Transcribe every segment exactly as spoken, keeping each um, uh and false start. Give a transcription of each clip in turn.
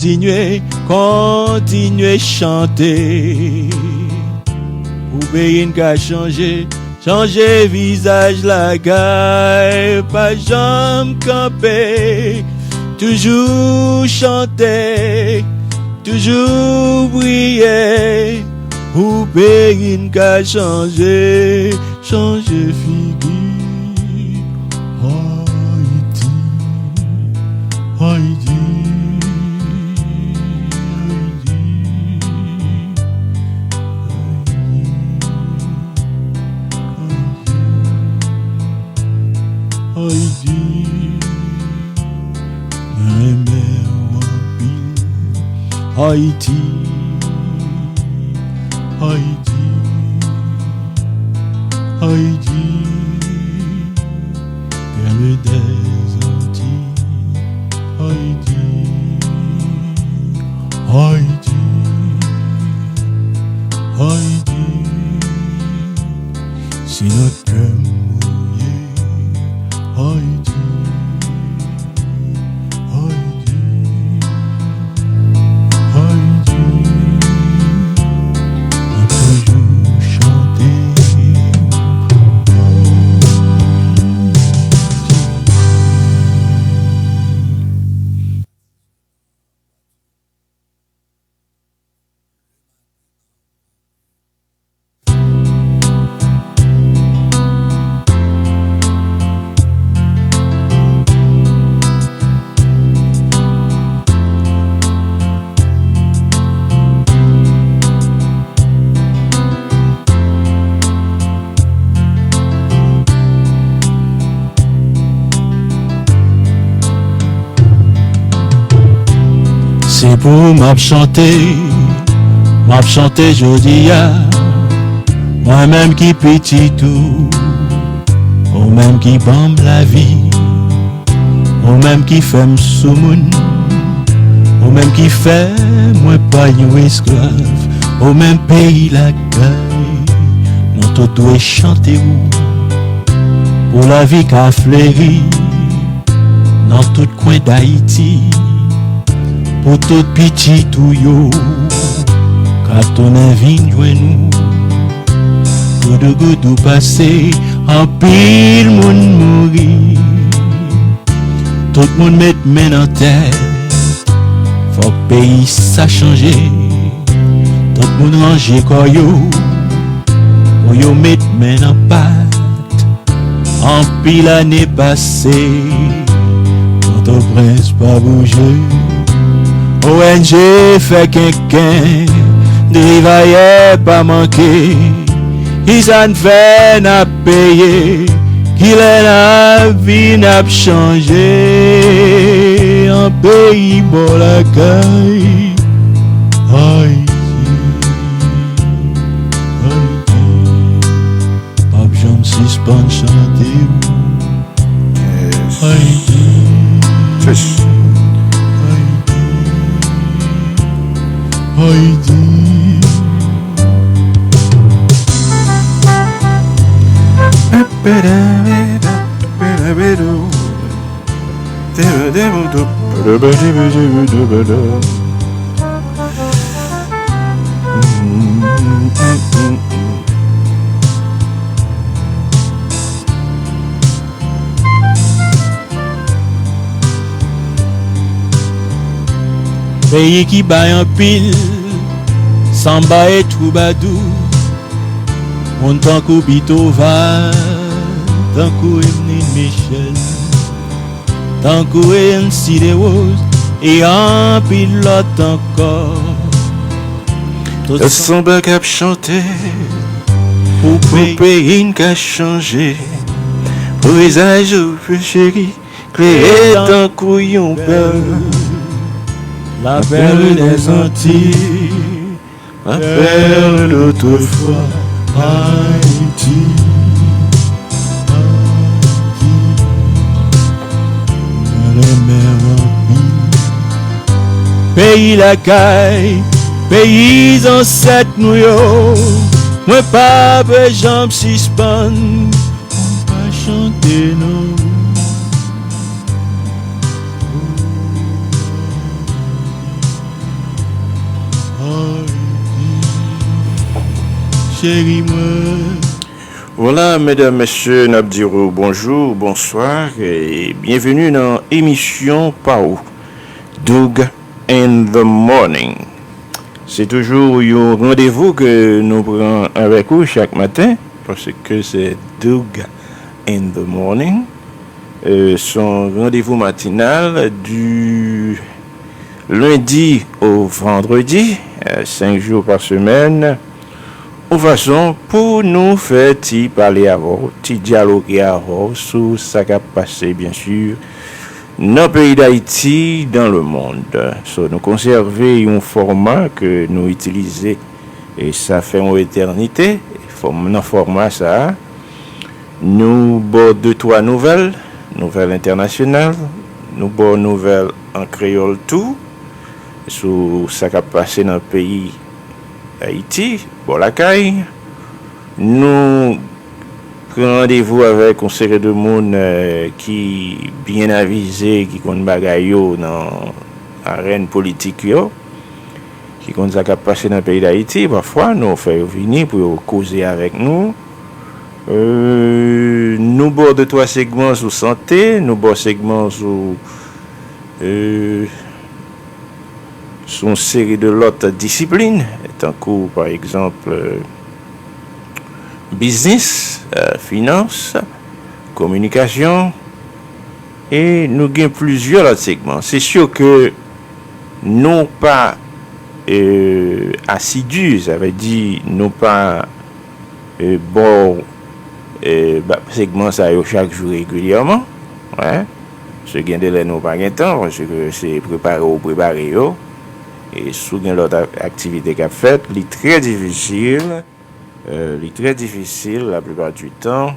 Kontinye, kontinye chante. Pou peyi n ka chanje, chanje vizaj lakay, pa janm kanpe. Toujou chante, toujou priye. Pou peyi n ka chanje, chanje figi. Ayiti, Ayiti, Ayiti, Ayiti, Ayiti. Mwen renmen w anpil. Ayiti, Ayiti, Ayiti, perle des Antilles. Ayiti, Ayiti, Ayiti, se nan kè m ou ye. Ayiti, Ayiti, Ayiti, m ap toujou chante. Se pou ou m ap chante, m ap chante jodi a. Mwen menm ki pitit ou, ou menm ki ban m lavi, ou menm ki fè m soumoun, ou menm ki fè mwen pa yon esklav, ou menm peyi lakay, nou tout dwe chante ou, pou lavi ka fleri nan tout kwen Dayiti, pou tout pitit ou yo ka tounen vin jwenn ou. Goudougoudou pase, anpil moun mouri. Tout moun met men nan tèt, fòk peyi sa chanje. Tout moun ranje kò yo pou yo met men nan pat. Anpil ane pase, Pòtoprens pa bouje. O N G fè kenken, travayè pa manke. Kisa n fè n ap peye? Kilè n ap vin ap chanje? An peyi bò lakay. Ayiti, Ayiti, p ap janm sispann chante ou. Yes. Ayiti. Yes. Ayiti. Ayiti. Peyi ki bay anpil sanba e twoubadou. Moun tankou Beethoven, tankou Emeline Michel, tankou M C Desroses, e anpil lòt ankò. Tout sanba k ap chante pou peyi n ka chanje. Pou vizaj ou cheri klere tankou yon pèl. La perle des Antilles, la perle d'autrefois. Ayiti, Ayiti, mwen renmen w anpil. Peyi lakay, peyi zansèt nou yo, mwen pa vle janm sispann, mwen pa chante non. Cheri mwen. Vwala, medam, mesye, n ap di w bonjou, bonswa, e byenveni nan emisyon pa w, Doug in the Morning. Se toujou yon randevou ke nou pran avèk ou chak maten, paske se Doug in the Morning. Euh, se yon randevou matinal du lundi au vendredi, euh, cinq jours par semaine, yon fason pou nou fè ti pale avè w, ti dyaloge avè w sou sa k ap pase, byen si, nan peyi Dayiti, dans le monde. So, nou konsève yon fòma ke nou itilize, e sa fè yon etènite, fòm, nan fòma sa a, nou ba w de twa nouvèl, nouvèl entènasyonal, nou ba w nouvèl an kreyòl tou, sou sa k ap pase nan peyi Ayiti, bò lakay. Nou pran randevou avèk yon seri de moun, eh, ki byen avize, ki konn bagay yo nan arèn politik yo, ki konn sa k ap pase nan peyi Dayiti. Pafwa, nou fè yo vini pou yo koze avèk nou. Euh, nou ba w de twa segman sou sante, nou ba w segman sou, euh, sou yon seri de lòt disiplin, tankou, pa egzanp, euh, biznis, euh, finans, kominikasyon, e nou gen plizyè lòt segman. Se si ke nou pa, euh, asidi, sa vle di nou pa, euh, ba w, euh, ba, segman sa yo chak jou regilyèman. Wi. Se gen de lè nou pa gen tan, paske se prepare w prepare yo. E si w gen lòt a-, aktivite k ap fèt, li trè difisil, euh, li trè difisil, la plupart du temps,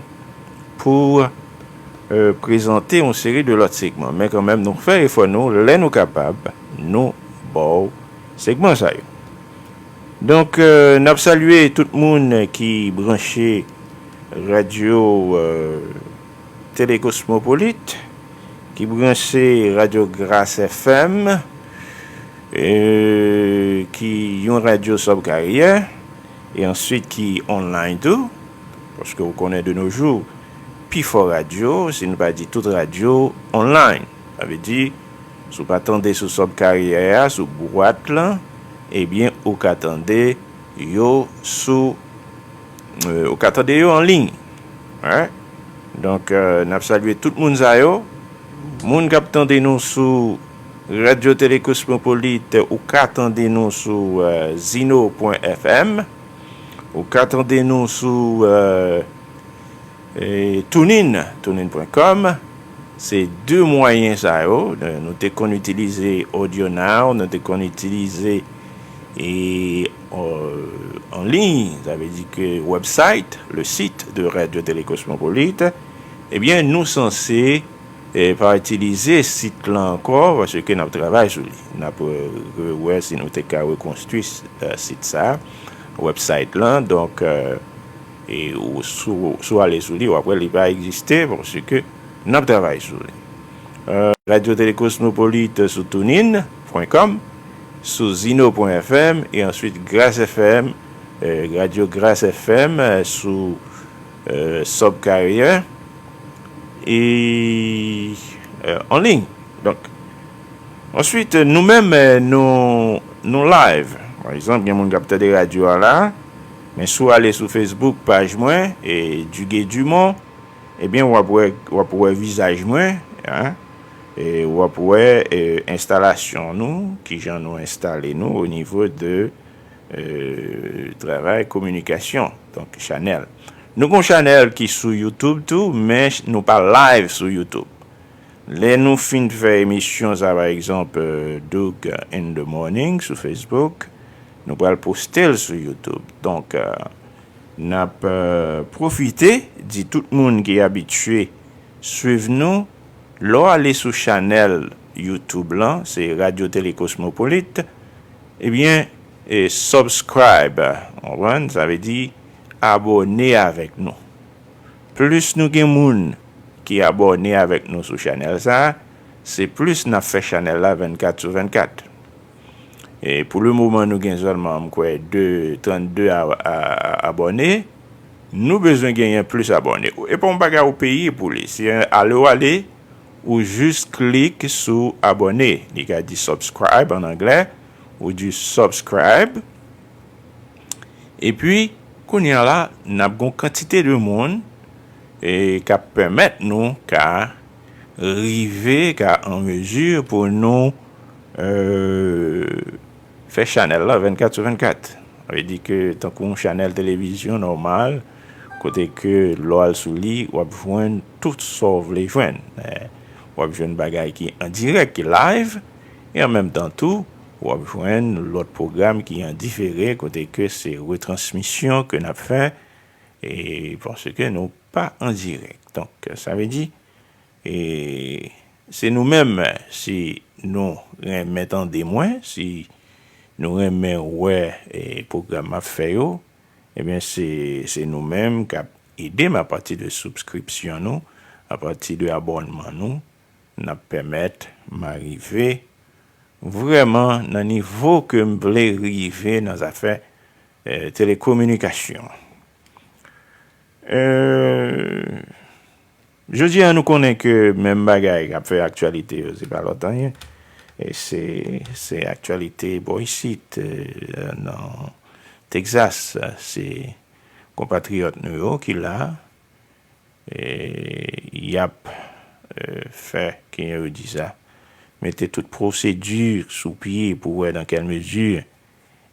pou, euh, prezante yon seri de lòt segman. Men kanmenm, nou fè efò nou, lè nou kapab, nou ba w segman sa yo. Donk, euh, n ap salye tout moun ki branche radyo, euh, Tele Cosmopolite, ki branche radyo Gras F M, euh, ki yon radyo Sòb Karyè, e answit ki online tou, paske w konnen de nos jours, pifò radyo, si nou pa di tout radyo, online. Sa vle di, si w pa tande sou Sòb Karyè a, sou bwat lan, ebyen, ou ka tande yo sou, euh, ou ka tande yo an liy. Wi. Donk, euh, n ap salye tout moun sa yo. Moun k ap tande nou sou Radyo Tele Cosmopolite, ou ka tande nou sou, euh, zino pwen F M. Ou ka tande nou sou, euh, e, TuneIn, tunein pwen kòm. Se de mwayen sa yo. Nou te konn itilize AudioNow, nou te konn itilize, e, euh, an liy, sa vle di ke website, le site de Radio Télé Cosmopolite, ebyen, nou sanse, e, pa itilize sit lan ankò, paske n ap travay sou li. N ap, euh, rewè si nou te ka rekonstwi, euh, sit sa, website lan. Donk, euh, e ou, si w, si w ale sou li, w ap wè li pa egziste, paske n ap travay sou li. Euh, Radio Télé Cosmopolite sou tunein pwen kòm, sou zino pwen F M, e answit Gras F M, euh, Radio Gras F M, euh, sou, euh, Sub Carrier, e, euh, an liy. Donk, answit, nou menm, euh, nou, nou live. Pa egzanp, gen moun k ap tande radyo a la, men si w ale sou Facebook, paj mwen, e Dugué Dumont, ebyen, w ap wè, w ap wè vizaj mwen, en, e w ap wè, e, enstalasyon nou, kijan nou enstale nou o nivo de, e, travay kominikasyon, donk chanèl. Nou gon chanèl ki sou YouTube tou, men ch-, nou pa live sou YouTube. Lè nou fin fè emisyon sa, pa egzanp, euh, Doug in the Morning sou Facebook, nou pral poste l sou YouTube. Donk, euh, n ap, euh, pwofite di tout moun ki abitye swiv nou, lè w ale sou chanèl YouTube lan, se Radio Télé Cosmopolite, ebyen, e subscribe, w konprann? Sa vle di abòne avèk nou. Plis nou gen moun ki abòne avèk nou sou chanèl sa a, se plis n ap fè chanèl la vennkat sou vennkat. E pou le moman, nou gen sèlman, m kwè, de, trannde a, a, a, abòne. Nou bezwen genyen plis abòne. E pa yon bagay ou peye pou li. Se ale w ale, ou jis klik sou abòne. Li ka di subscribe an anglè, ou di subscribe. Epi, kounye a la, n ap gen yon kantite de moun e k ap pèmèt nou ka rive, ka an mezi pou nou, euh, fè chanèl la vennkat sou vennkat. Sa vle di ke tankou yon chanèl televizyon nòmal, kote ke lè w al sou li, w ap jwenn tout sa w vle jwenn. Eh, w ap jwenn bagay ki an dirèk, ki live, e an menm tan tou, w ap jwenn lòt pwogram ki an difere, kote ke se retransmisyon ke n ap fè, e paske nou pa an dirèk. Donk, sa vle di, e se nou menm, si nou renmen tande mwen, si nou renmen wè, e pwogram m ap fè yo, ebyen, se, se nou menm k ap ede m apati de soubskripsyon nou, apati de abònman nou, n ap pèmèt m arive vrèman nan nivo ke m vle rive nan zafè, eh, telekominikasyon. Eh, jodi a, nou konnen ke menm bagay k ap fè aktyalite yo, se pa lòt anyen. E se, se aktyalite bò isit, eh, nan Texas. Se konpatriyòt nou yo ki la, e y ap, eh, fè, kijan yo di sa, mete tout pwosedi sou pye pou wè nan kèl mezi,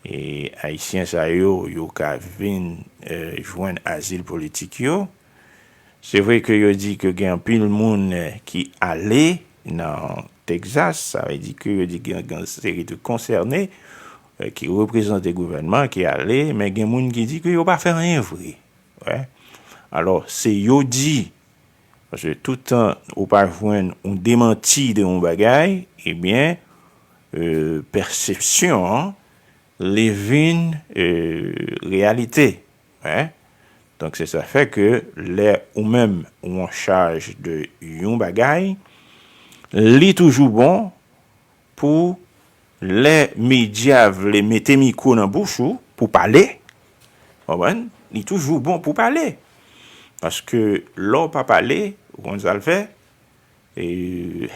e, Ayisyen sa yo, yo ka vin, eh, jwenn azil politik yo. Se vre ke yo di ke gen anpil moun, eh, ki ale nan Texas, sa vle di ke yo di gen, gen seri de konsène, eh, ki reprezante gouvènman, ki ale, men gen moun ki di ke yo pa fè anyen vre. Wè. Alò, se yo di, paske toutan ou pa jwenn yon demanti de yon bagay, ebyen, eh, pèsepsyon an, li vin, eh, reyalite. Wè. Donk, se sa fè ke lè ou menm ou an chaj de yon bagay, li toujou bon pou lè medya vle mete mikwo nan bouch ou pou pale, konprann? Li toujou bon pou pale. Paske lè w pa pale, ou konn sa l fè? E,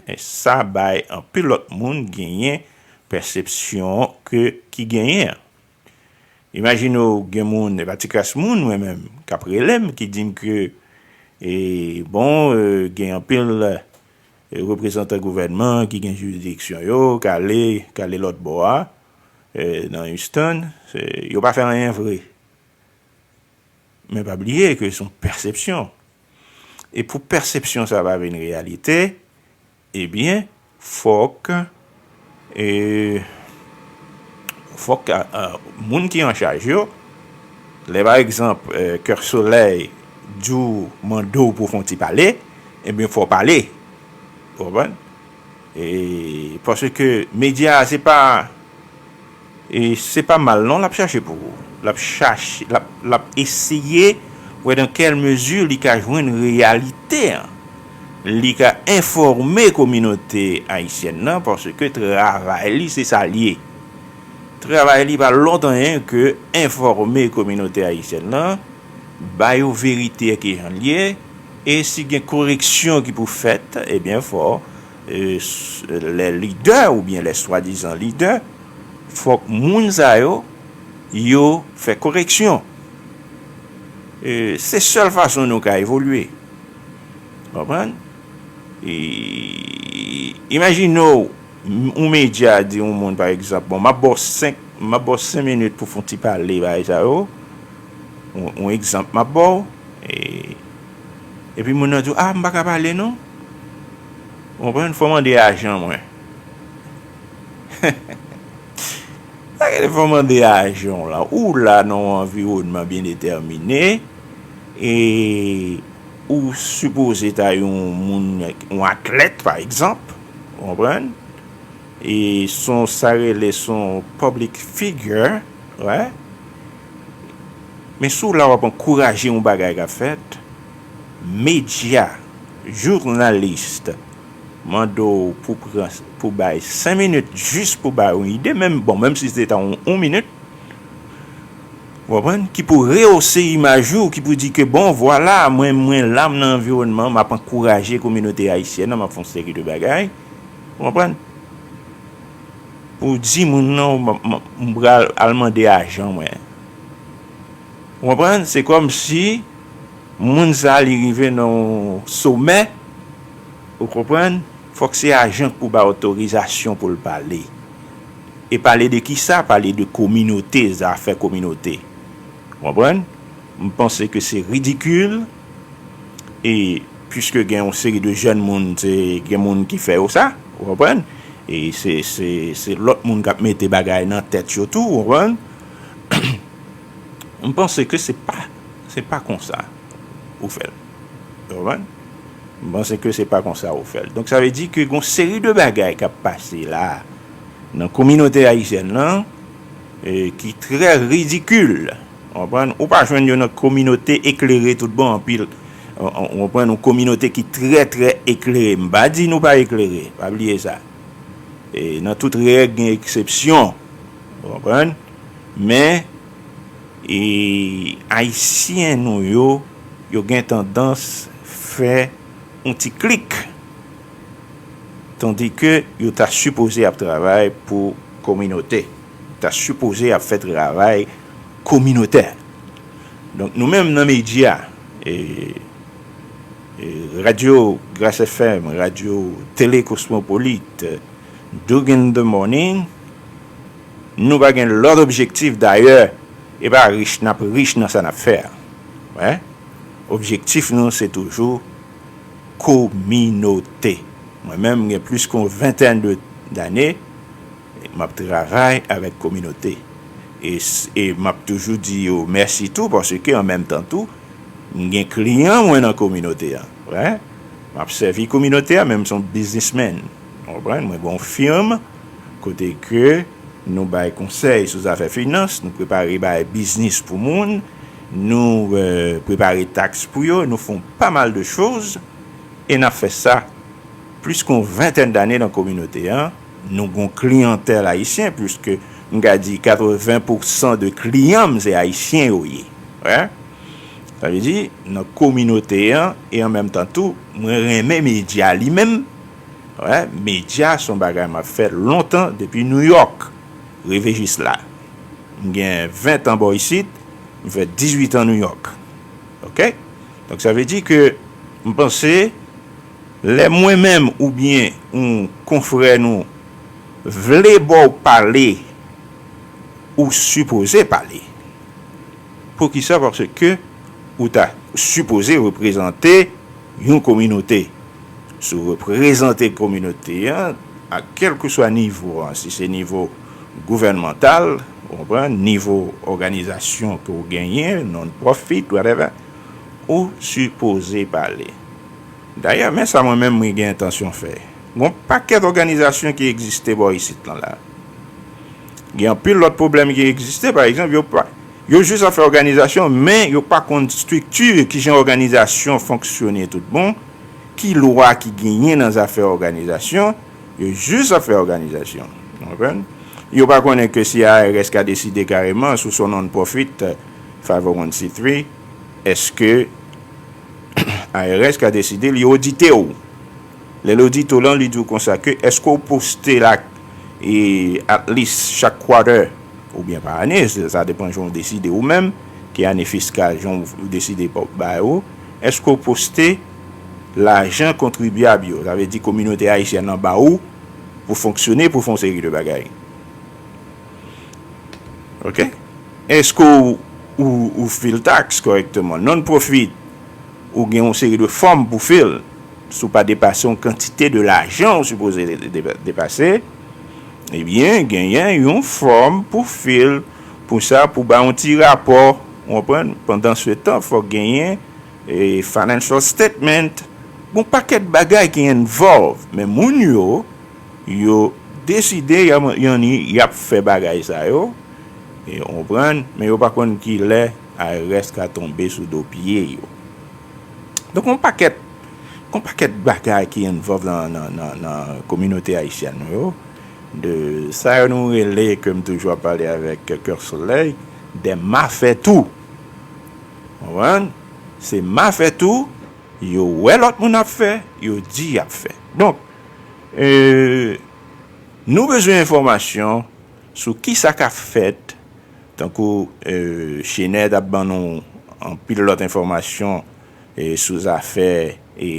e sa bay anpil lòt moun genyen pèsepsyon ke, ki genyen an. Imajine w gen moun, e pa ti kras moun, mwen menm, k ap rele m, ki di m ke, e, bon, e, gen anpil, e, reprezantan gouvènman ki gen jiridiksyon yo, k ale, k ale lòt bò a, e, nan Houston, se, yo pa fè anyen vre. Men pa bliye ke se yon pèsepsyon. E pou pèsepsyon sa pa vin reyalite, ebyen, fòk, e, fòk, a, a, moun ki an chaj yo, lè pa egzanp, e, Kè Solèy di w mande w pou w fè yon ti pale, ebyen, fò w pale. Ou konprann? E, paske medya a, se pa, e se pa mal non l ap chache pou ou. L ap chache, l ap, l ap eseye wè nan kèl mezi li ka jwenn reyalite an. Li ka enfòme kominote ayisyèn nan, paske travay li se sa l ye. Travay li pa lòt anyen ke enfòme kominote ayisyèn nan, ba yo verite ki jan l ye, e si gen koreksyon ki pou fèt, ebyen, fò, e, s-, lè lidè oubyen lè swadizan lidè, fòk moun sa yo, yo fè koreksyon. E, se sèl fason nou ka evolye. Konprann? E, imajine w, m-, yon medya di yon moun, pa egzanp, bon, m ap ba w senk, m ap ba w senk minit pou fè yon ti pale bagay sa yo, yon, yon egzanp m ap ba w, e, epi moun nan di w, "A, m pa ka pale non." Ou konprann? Fò w mande ajan mwen. Sa gen fò mande ajan w la. Ou la nan yon anviwònman byen detèmine, e ou sipoze ta yon moun, yon atlèt, pa egzanp, ou konprann? E se yon, sa rele se yon public figure, wè. Men si w la w ap ankouraje yon bagay k ap fèt, medya, jounalis, mande w pou pran pou bay senk minit jis pou bay yon ide, menm, bon, menm si se te yon, yon minit, ou konprann, ki pou rehose imaj ou, ki pou di ke, bon, vwala, mwen, mwen la, m nan anviwònman, m ap ankouraje kominote ayisyèn nan, m ap fè yon seri de bagay, ou konprann, pou di moun nan, m, m, m pral al mande ajan mwen. Ou konprann? Se kòmsi moun sa li rive nan yon somè, ou konprann? Fòk se ajan k pou ba otorizasyon pou l pale. E pale de kisa? Pale de kominote, zafè kominote. Ou konprann? M panse ke se ridikil, e piske gen yon seri de jèn moun, se gen moun ki fè yo sa, ou konprann? E se, se, se lòt moun k ap mete bagay nan tèt yo tou, ou konprann? M panse ke se pa, se pa konsa ou fè l. Ou konprann? M panse ke se pa konsa ou fè l. Donk, sa vle di ke gon seri de bagay k ap pase la, nan kominote ayisyèn nan, e, ki trè ridikil. Ou konprann? Ou pa jwenn yo nan kominote eklere tout bon anpil. Ou, ou, ou konprann? Yon kominote ki trè, trè eklere. M pa di nou pa eklere. Pa bliye sa. E nan tout règ, gen eksepsyon. Ou konprann? Men, e, ayisyen nou yo, yo gen tandans fè yon ti klik. Tandi ke yo ta sipoze ap travay pou kominote. Yo ta sipoze ap fè travay kominotè. Donk, nou menm nan medya, e, e, Radyo Gras F M, Radyo Tele Kosmopolit, Doug in the Morning, nou pa gen lòt objektif dayè, e pa rich, n ap rich nan sa n ap fè a. Wè? Objektif nou, se toujou kominote. Mwen menm, m gen plis ke yon ventèn de, dane, m ap travay avèk kominote. E, s- e m ap toujou di yo mèsi tou, paske an menm tan tou, m gen kliyan mwen nan kominote a. Wè? M ap sèvi kominote a, men m se yon biznismenn. Ou konprann? Mwen gen yon fim kote ke nou bay konsèy sou zafè finans, nou prepare bay biznis pou moun, nou, e, prepare taks pou yo, nou fè yon pa mal de choz, e n ap fè sa plis ke yon ventèn dane nan kominote an. Nou gen yon kliyantèl ayisyen, pliske m ka di katreven pousan de kliyan m se ayisyen yo ye. Wè? Sa vle di, nan kominote an, e an menm tan tou, mwen renmen medya li menm. Wè, medya se yon bagay m ap fè lontan, depi New York, rive jis la. M gen ven tan bò isit, m fè dizuit an New York. Oke? Donk, sa vle di ke m panse, lè mwen menm oubyen yon konfrè nou vle ba w pale, ou sipoze pale. Poukisa? Paske ou ta sipoze reprezante yon kominote. Si w reprezante kominote an, a kèlkeswa nivo an, si se nivo gouvènmantal, ou konprann, nivo òganizasyon ke w genyen, non-profit, whatever, ou sipoze pale. Dayè, men sa mwen menm mwen gen entansyon fè. Gon pakèt òganizasyon ki egziste bò isit lan la. Gen anpil lòt pwoblèm ki egziste, pa egzanp, yo pa, yo jis ap fè òganizasyon, men yo pa konn estrikti, kijan òganizasyon fonksyone tout bon, ki lwa ki genyen nan zafè òganizasyon, yo jis ap fè òganizasyon. Ou konprann? Yo pa konnen ke si I R S ka deside kareman sou son non-profit, five oh one C three, èske I R S ka deside li odite w. Lè l odite w lan, li di w konsa ke, èske w poste la, e, at least chak quarter, oubyen pa ane, se- sa depann jan w deside ou menm, ki ane fiskal, jan w deside pa- bay ou, èske w poste lajan kontribyab yo, sa vle di kominote ayisyèn nan ba ou, pou fonksyone, pou fè yon seri de bagay. Oke? Èske ou, ou, ou fil taks kòrèkteman? Non-profit, ou gen yon seri de fòm pou fil. Si w pa depase yon kantite de lajan ou sipoze de- de- depase, ebyen, genyen yon fòm pou fil pou sa, pou bay yon ti rapò, ou konprann? Pandan se tan, fòk genyen e financial statement, gon pakèt bagay ki involve, men moun yo, yo deside y a- y anni, y ap fè bagay sa yo, e w konprann, men yo pa konn ki lè I R S ka tonbe sou do pye yo. Donk, yon pakèt Gon pakèt bagay ki envòlv nan, nan, nan, nan kominote ayisyèn nou yo. De sa yo nou rele, ke m toujou ap pale avèk Kè Solèy, de mafètou. Konprann? Se mafètou, yo wè lòt moun ap fè, yo di y ap fè. Donk, e, nou bezwen enfòmasyon sou ki sa k ap fèt, tankou, e, Chenèt ap ban nou anpil lòt enfòmasyon, e, sou zafè, e,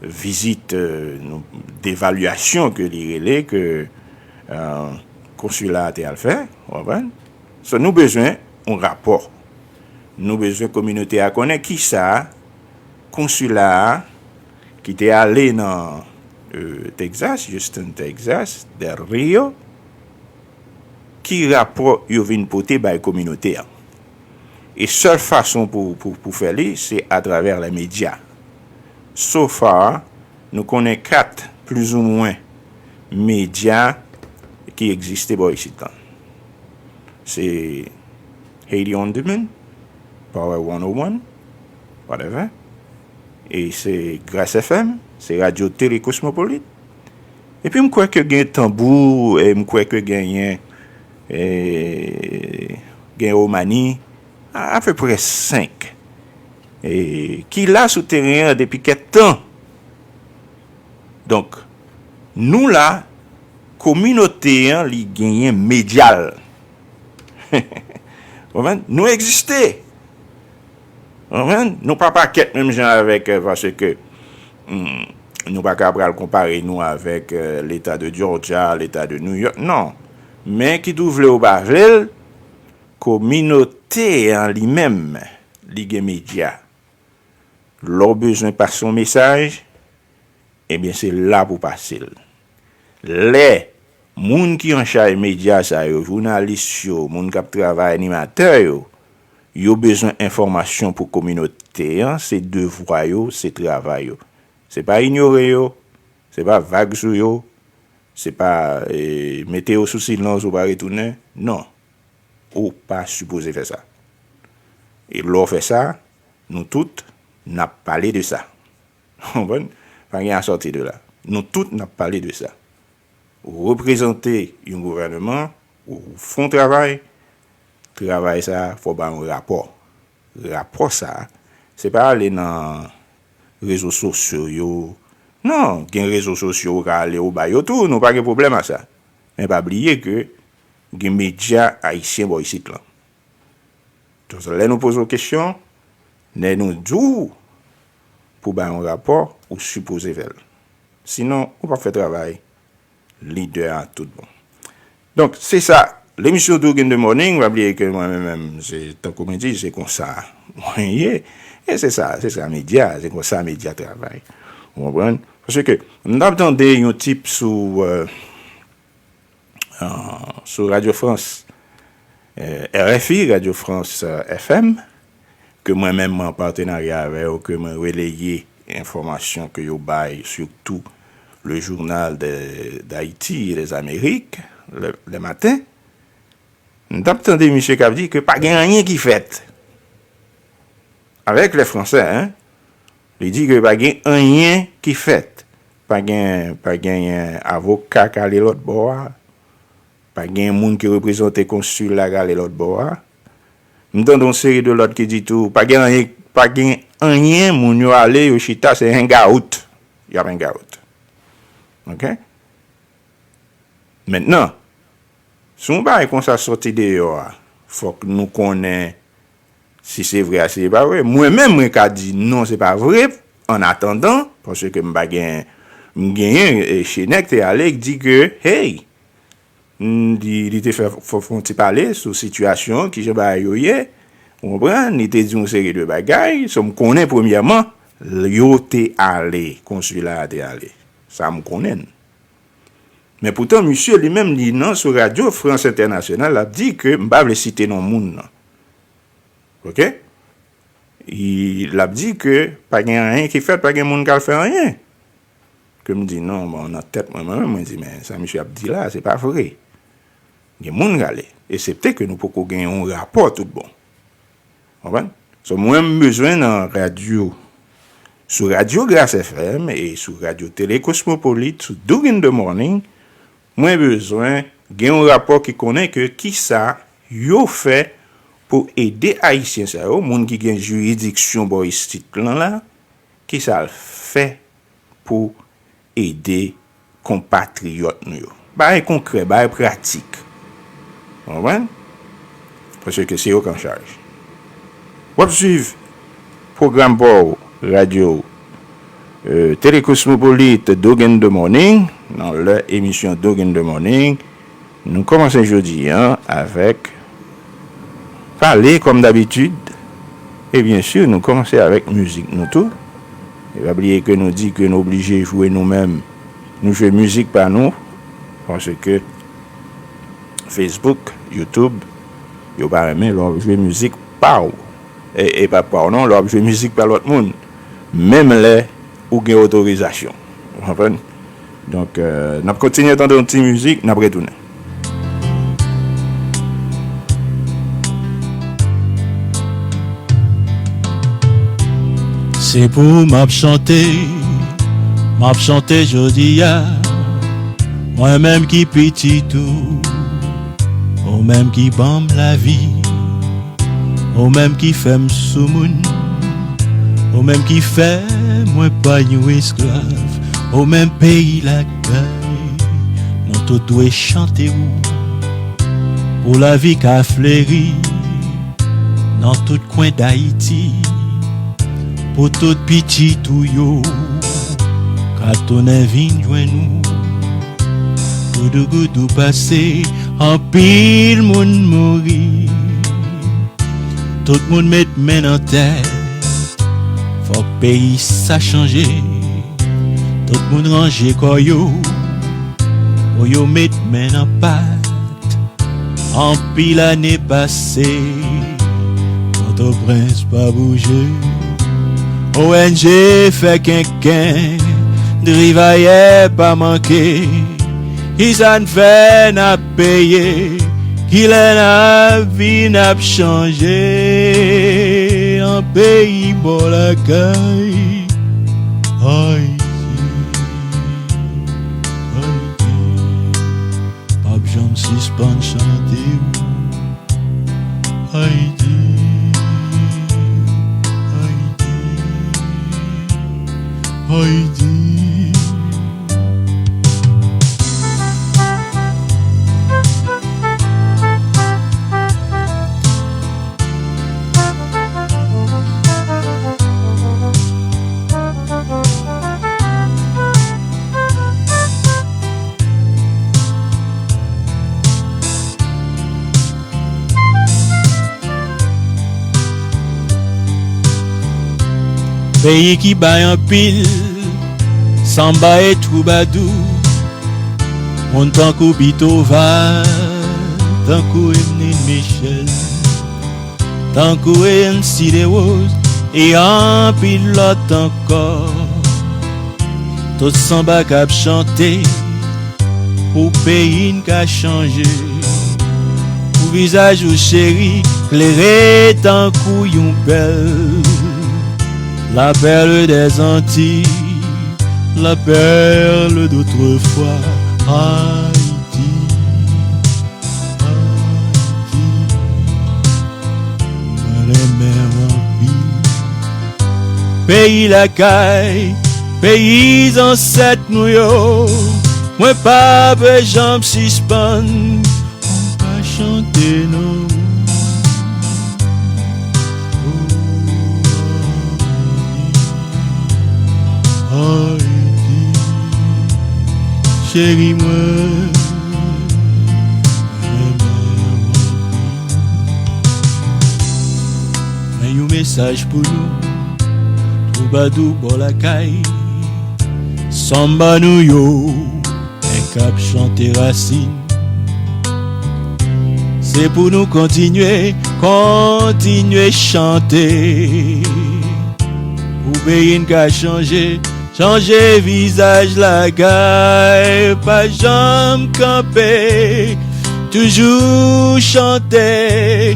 vizit, e, nou, devalyasyon ke li rele, ke, e, konsila a te al fè, w konprann? So, nou bezwen yon rapò. Nou bezwen kominote a konnen ki sa konsila a ki te ale nan, e, Texas, Houston, Texas, Del Rio, ki rapò yo vin pote bay kominote a. E sèl fason pou, pou, pou fè li, se atravè lè medya. So far, nou konnen kat, plizoumwen, medya ki egziste bò isit lan. Se Haiti on Demand, Power one oh one, whatever. E se Grace F M, se Radyo Tele Kosmopolit. Epi m kwè ke gen Tanbou, e m kwè ke genyen, e, gen Omani, a, apeprè senk, e, ki la sou teren an depi kèk tan. Donk, nou la, kominote an, li genyen medya l. Konprann? Nou egziste. Konprann? Nou pa pakèt menm jan avèk, e, paske, hmm, nou pa ka pral konpare nou avèk, e, leta de Georgia, leta de New York, non. Men ki tou vle ou pa vle l, kominote an li menm, li gen medya. Lè w bezwen pase yon mesaj, ebyen, se la pou pase l. Lè moun ki an chaj medya sa yo, jounalis yo, moun k ap travay, animatè yo, yo bezwen enfòmasyon pou kominote an, se devwa yo, se travay yo. Se pa inyore yo, se pa vag sou yo, se pa, e, mete yo sou silans ou pa retounen. Non. Ou pa sipoze fè sa. E lè w fè sa, nou tout, n ap pale de sa. Konprann? Pa gen a sòti de la. Nou tout, n ap pale de sa. Ou reprezante yon gouvènman, ou fè yon travay, travay sa a, fò w bay yon rapò. Rapò sa a, se pa ale nan rezo sosyo yo. Non, gen rezo sosyo, ou ka ale, ou bay yo tou, nou pa gen pwoblèm a sa. Men pa bliye ke gen medya ayisyen bò isit lan. Donk, lè nou poze w kesyon, lè nou di w pou bay yon rapò, ou sipoze fè l. Sinon, ou p ap fè travay lidè a tout bon. Donk, se sa. Lemisyon Doug in the Morning, pa bliye ke mwen menm, menm, se, tankou mwen di, se konsa mwen ye. E se sa, se sa medya, se konsa medya travay. Ou konprann? Paske, m t ap tande yon tip sou, e, e, sou Radio France, e, R F I, Radio France, e, F M, ke mwen menm mwen an patenarya avè yo, ke mwen releye enfòmasyon ke yo bay, surtout le journal de, d'Haïti et des Amériques, le, le matin. M t ap tande misye k ap di ke pa gen anyen ki fèt. Avec les Français, hein. Li di ke pa gen anyen ki fèt. Pa gen, pa genyen avoka k ale lòt bò a. Pa gen moun ki reprezante konsil la k ale lòt bò a. M tande yon seri de lòt ki di tou, pa gen anyen, pa gen anyen, moun yo ale, yo chita, se hangout. Y ap hangout. Oke? Mentnan, si yon bagay konsa sòti deyò a, fòk nou konnen si se vre a, si se pa vre. Mwen menm, mwen ka di non, se pa vre, an atandan, paske m pa gen, m genyen, e, Chenèt te ale, ki di ke, hey, m di, li te fè, fè, fè yon ti pale sou sitiyasyon, kijan bagay yo ye, ou konprann, li te di yon seri de bagay, so m konnen premyèman, yo te ale, konsila a te ale. Sa m konnen. Men poutan, misye li menm, li nan sou radyo France Internationale, l ap di ke, m pa vle site non moun nan. Oke? Li, l ap di ke pa gen anyen ki fèt, pa gen moun k al fè anyen. Ke m di non, bon, nan tèt mwen, mwen menm, mwen di, men sa misye ap di la, se pa vre. Gen moun k ale, eksepte ke nou poko gen yon rapò tout bon. Konprann? So, mwen, m bezwen nan radyo, sou Radyo Gras F M e sou Radyo Tele Kosmopolit, sou Doug in the Morning, mwen bezwen gen yon rapò ki konnen ke kisa yo fè pou ede Ayisyen sa yo, moun ki gen jiridiksyon bò isit lan la, kisa l fè pou ede konpatriyòt nou yo. Bagay konkrè, bagay pratik. Ou konprann? Paske se yo k an chaj. W ap swiv pwogram pa w, radyo, euh, Tele Kosmopolit, Doug in the Morning, nan lè emisyon Doug in the Morning. Nou kòmanse jodi a avèk pale kòm dabitid. E byen si, nou kòmanse avèk mizik nou tou. E pa bliye ke nou di ke nou oblije jwe nou menm. Nou jwe mizik pa nou, paske Facebook, YouTube, yo pa renmen lè w ap jwe mizik pa w. E, e pa pa w non, lè w ap jwe mizik pa lòt moun. Menm lè ou gen otorizasyon. Ou konprann? Donk, euh, n ap kontinye tande yon ti mizik, n ap retounen. Se pou m ap chante, m ap chante jodi a. Mwen menm ki pitit ou, ou menm ki ban m lavi, ou menm ki fè m soumoun, ou menm ki fè mwen pa yon esklav, ou menm peyi lakay, nou tout dwe chante ou, pou lavi ka fleri nan tout kwen Dayiti, pou tout pitit ou yo ka tounen vin jwenn ou. Goudougoudou pase, anpil moun mouri. Tout moun met men nan tèt, fòk peyi sa chanje. Tout moun ranje kò yo, pou yo met men nan pat. Anpil ane pase, Pòtoprens pa bouje. O N G fè kenken, drivayè pa manke. Kisa n fè n ap peye? Kilè n ap vin ap chanje? Nan peyi bò lakay, Ayiti, Ayiti. P ap janm sispann chante ou. Ayiti, Ayiti, Ayiti. Peyi ki bay anpil sanba e twoubadou, moun tankou Beethoven, tankou Emeline Michel, tankou Elsie Desroses e anpil lòt ankò. Tout sanba k ap chante pou peyi n ka chanje. Pou vizaj ou cheri klere tankou yon pèl. La perle des Antilles, la perle d'autrefois. Ayiti. Ayiti, mwen renmen w anpil. Peyi lakay, peyi zansèt nou yo, mwen p ap janm sispann, mwen pa chante non. Ayiti, cheri mwen, renmen w anpil. Men yon mesaj pou nou, twoubadou bò lakay, sanba nou yo, men k ap chante rasin. Se pou nou kontinye, kontinye chante. Pou peyi n ka chanje, chanje vizaj lakay, pa janm kanpe, toujou chante,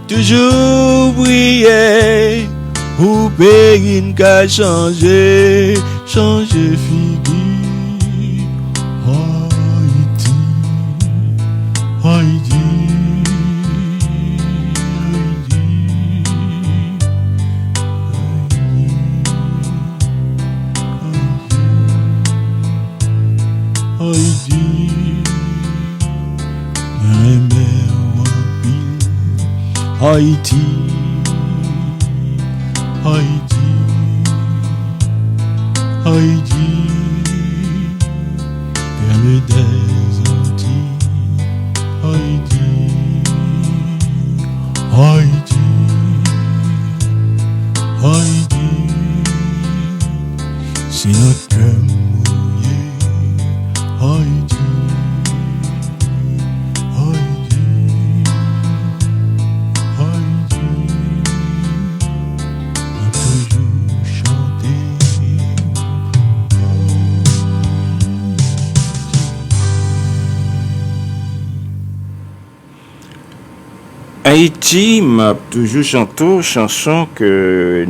toujou priye. Pou peyi n ka chanje, chanje figi. Ayiti, Ayiti, Ayiti, Ayiti, Ayiti. Mwen renmen w anpil. Ayiti, Ayiti, Ayiti, perle des Antilles. Ayiti, Ayiti, Ayiti, se nan kè m ou ye. Ayiti, Ayiti, Ayiti, m ap toujou chante. Ayiti, m ap toujou chante w, chanson ke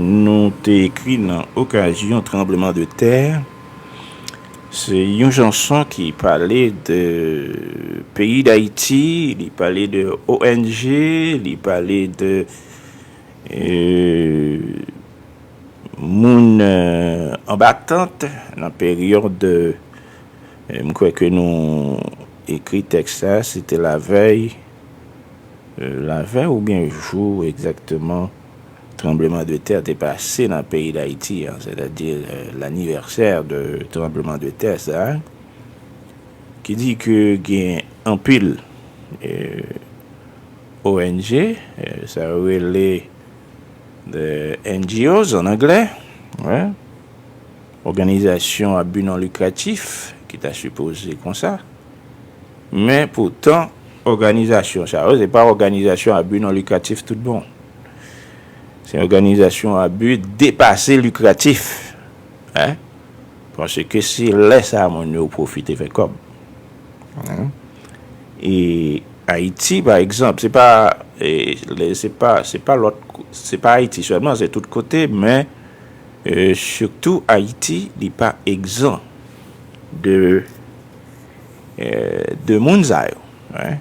nou te ekri nan okazyon tranbleman de tè. Se yon chanson ki pale de peyi Dayiti, li pale de O N G, li pale de, euh, moun, euh, anba tant nan peryòd, euh, m kwè ke nou ekri tèks sa, se te lavèy, euh, lavèy oubyen jou egzakteman tranbleman de tè te pase nan peyi Dayiti, an, sètadi, euh, l'anniversaire de tranbleman de tè sa, ki di ke gen anpil, euh, O N G, euh, sa yo rele the N G Os an anglè, wi, òganizasyon a bi non likratif, ki ta sipoze konsa. Men poutan, òganizasyon sa yo, se pa òganizasyon a bi non likratif tout bon. Se òganizasyon a bi depase likratif. Hein? Paske se lè sa moun yo pwofite fè kòb. Hein? E Ayiti, pa egzanp, se pa, e, le- se pa, se pa lòt, se pa Ayiti sèlman, se tout kote, men, e, sitou Ayiti, li pa egzan de, e, de moun sa yo. Hein?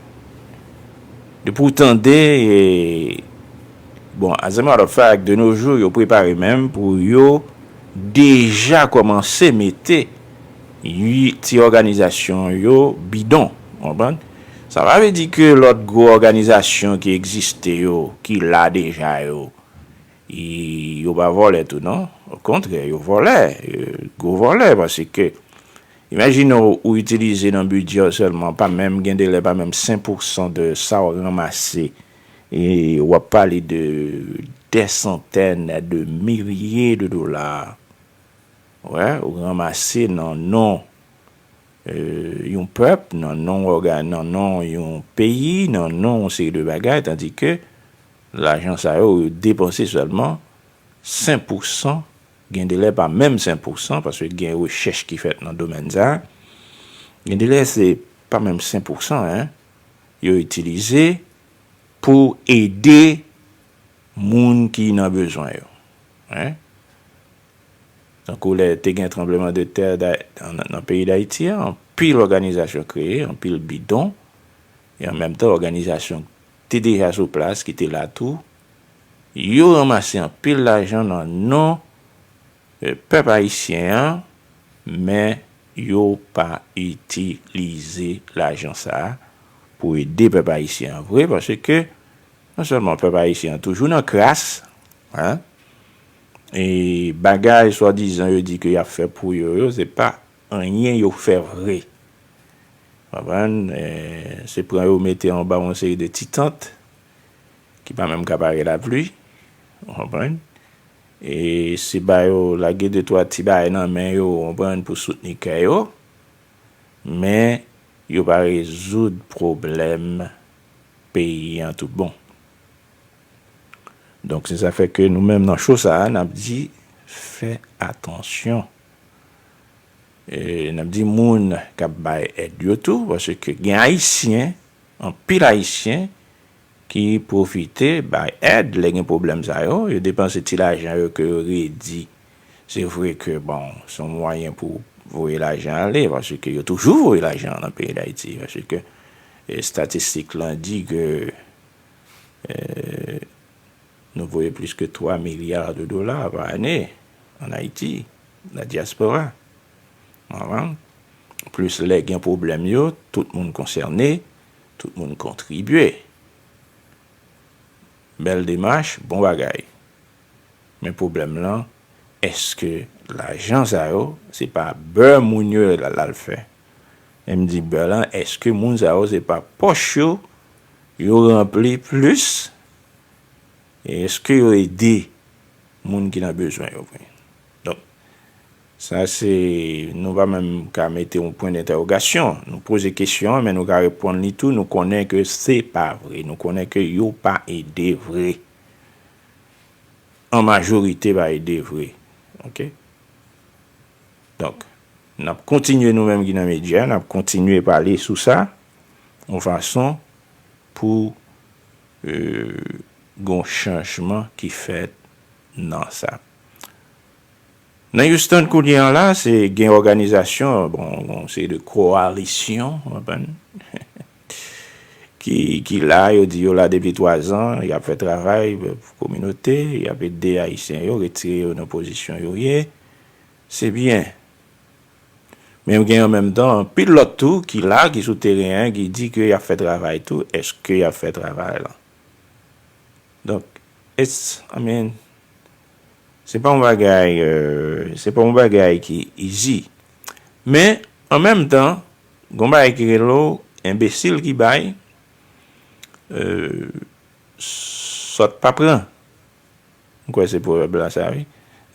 Depi w tande, e, bon, as a matter of fact, de nos jours, yo prepare menm pou yo deja kòmanse mete yi- ti òganizasyon yo bidon, w konprann? Sa pa vle di ke lòt gwo òganizasyon ki egziste yo, ki la deja yo, i- yo pa vòlè tou, non. Okontrè, yo vòlè, e, gwo vòlè, paske imajine w, ou itilize nan bidjè w sèlman, pa menm, gen de lè pa menm senk pousan de sa w ranmase. E w ap pale de des centaines de milliers de dollars. Wè, ou ranmase nan non, e, yon pèp, nan non òga- nan non yon peyi, nan non yon seri de bagay, tandike lajan sa yo, yo depanse sèlman senk pousan, gen de lè pa menm senk pousan, paske gen rechèch ki fèt nan domèn sa. Gen de lè se pa menm senk pousan, en, yo itilize pou ede moun ki nan bezwen yo. En? Tankou lè te gen tranbleman de tè da- nan, nan peyi Dayiti a, anpil òganizasyon kreye, anpil bidon, e an menm tan òganizasyon te deja sou plas, ki te la tou, yo ranmase anpil lajan nan non, e, pèp ayisyen an, men yo pa itilize lajan sa a pou ede pèp ayisyen an vre, paske non sèlman pèp ayisyen an toujou nan kras, en, e bagay swadizan yo di ke y ap fè pou yo, yo, se pa anyen yo fè vre. Konprann? E, se pran yo mete anba yon seri de ti tant ki pa menm ka pare lapli. Ou konprann? E se ba yo lage de twa ti bagay nan men yo, ou konprann, pou soutni kè yo. Men yo pa rezoud pwoblèm peyi an tout bon. Donk, se sa fè ke nou menm nan cho sa a, n ap di, fè atansyon. E, n ap di moun k ap bay èd yo tou, paske gen Ayisyen, anpil Ayisyen, ki pwofite bay èd lè gen pwoblèm sa yo. Yo depanse ti lajan yo ke yo redi. Se vre ke, bon, se yon mwayen pou voye lajan ale, paske yo toujou voye lajan nan peyi Dayiti, paske, e, estatistik lan di ke, e, nou voye plis ke twa milya de dola pa ane ann Ayiti, la dyaspora. Plis lè gen pwoblèm yo, tout moun konsène, tout moun kontribye. Bèl demach, bon bagay. Men pwoblèm lan, èske lajan sa yo, se pa bè moun yo l al fè? E m di bè lan, èske moun sa yo, se pa pòch yo, yo ranpli plis? E èske yo ede moun ki nan bezwen yo vre? Donk, sa se, nou pa menm ka mete yon pwen dentèwogasyon. Nou poze kesyon an, men nou ka reponn li tou, nou konnen ke se pa vre. Nou konnen ke yo pa ede vre. An majorite pa ede vre. Oke? Donk, n ap kontinye nou menm ki nan medya, n ap kontinye pale sou sa, yon fason pou, e, gon chanjman ki fèt nan sa. Nan Houston kounye an la, se gen òganizasyon, bon, yon seri de kowalisyon, w konprann? Ki, ki la, yo di yo la depi twa zan, y ap fè travay pou kominote, y ap ede Ayisyen yo, retire yo nan pozisyon yo ye. Se byen. Men gen an menm tan, anpil lòt tou ki la, ki sou teren an, ki di ke y ap fè travay tou. Èske y ap fè travay lan? Donk, it's, I mean, se pa yon bagay, e, se pa yon bagay ki easy. Men, an menm tan, gon bagay ki rele w enbesil ki bay, e, sòt pa pran. M kwè se pwovèb la sa, wi.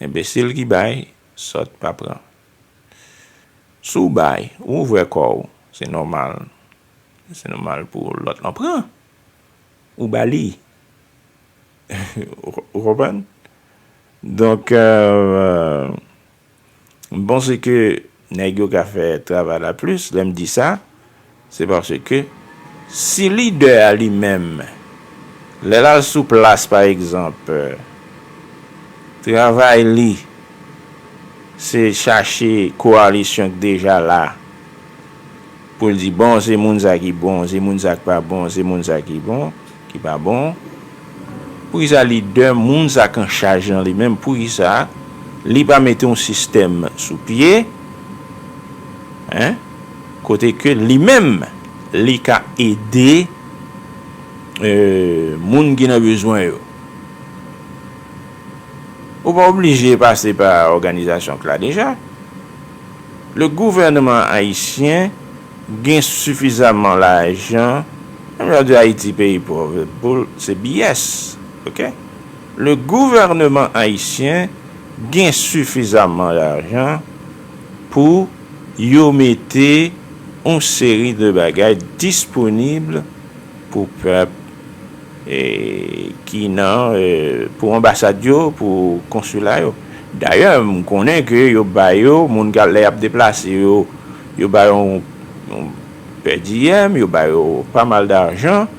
Enbesil ki bay, sòt pa pran. Si w bay, ou ouvè kò w, se nòmal. Se nòmal pou lòt lan pran. Ou ba li. Ou konprann? Donk, e, m panse ke nèg yo ka fè travay la plis. Lè m di sa, se paske si lidè a li menm, lè l al sou plas, pa egzanp, travay li, se chache kowalisyon k deja la, pou l di, bon, se moun sa ki bon, se moun sa k pa bon, se moun sa ki bon, ki pa bon. Poukisa lidè, moun sa k an chaj lan li menm, poukisa li pa mete yon sistèm sou pye, en, kote ke li menm, li ka ede, e, moun ki nan bezwen yo? Ou pa oblije pase pa òganizasyon k la deja. Le gouvènman ayisyen gen sifizaman lajan, menm jan di Ayiti peyi pòv, pou l, se B S, oke? Le gouvènman ayisyen gen sifizaman lajan pou yo mete yon seri de bagay disponib pou pèp, e, ki nan, e, pou anbasad yo, pou konsila yo. Dayè, m konnen ke yo ba yo, moun k ap, lè y ap deplase yo, yo ba yo yon, yon per diem, yo ba yo pa mal dajan,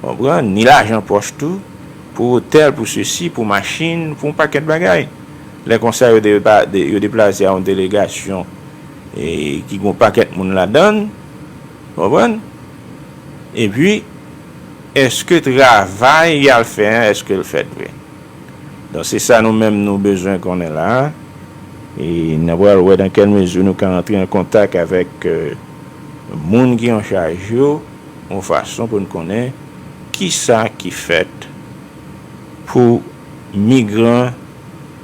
konprann, ni lajan pòch tou, pou otèl, pou sesi, pou machin, pou yon pakèt bagay. Lè konsa, yo de-, de-, yo deplase a yon delegasyon, e, ki gen yon pakèt moun ladan l, konprann? Epi, èske travay y al fè an, èske l fèt vre? Donk, se sa nou menm nou bezwen konnen la a. E n a pral wè dans quelle mesure nou ka antre an kontak avèk, e, moun ki an chaj yo, yon fason pou n konnen kisa ki fèt pou migran,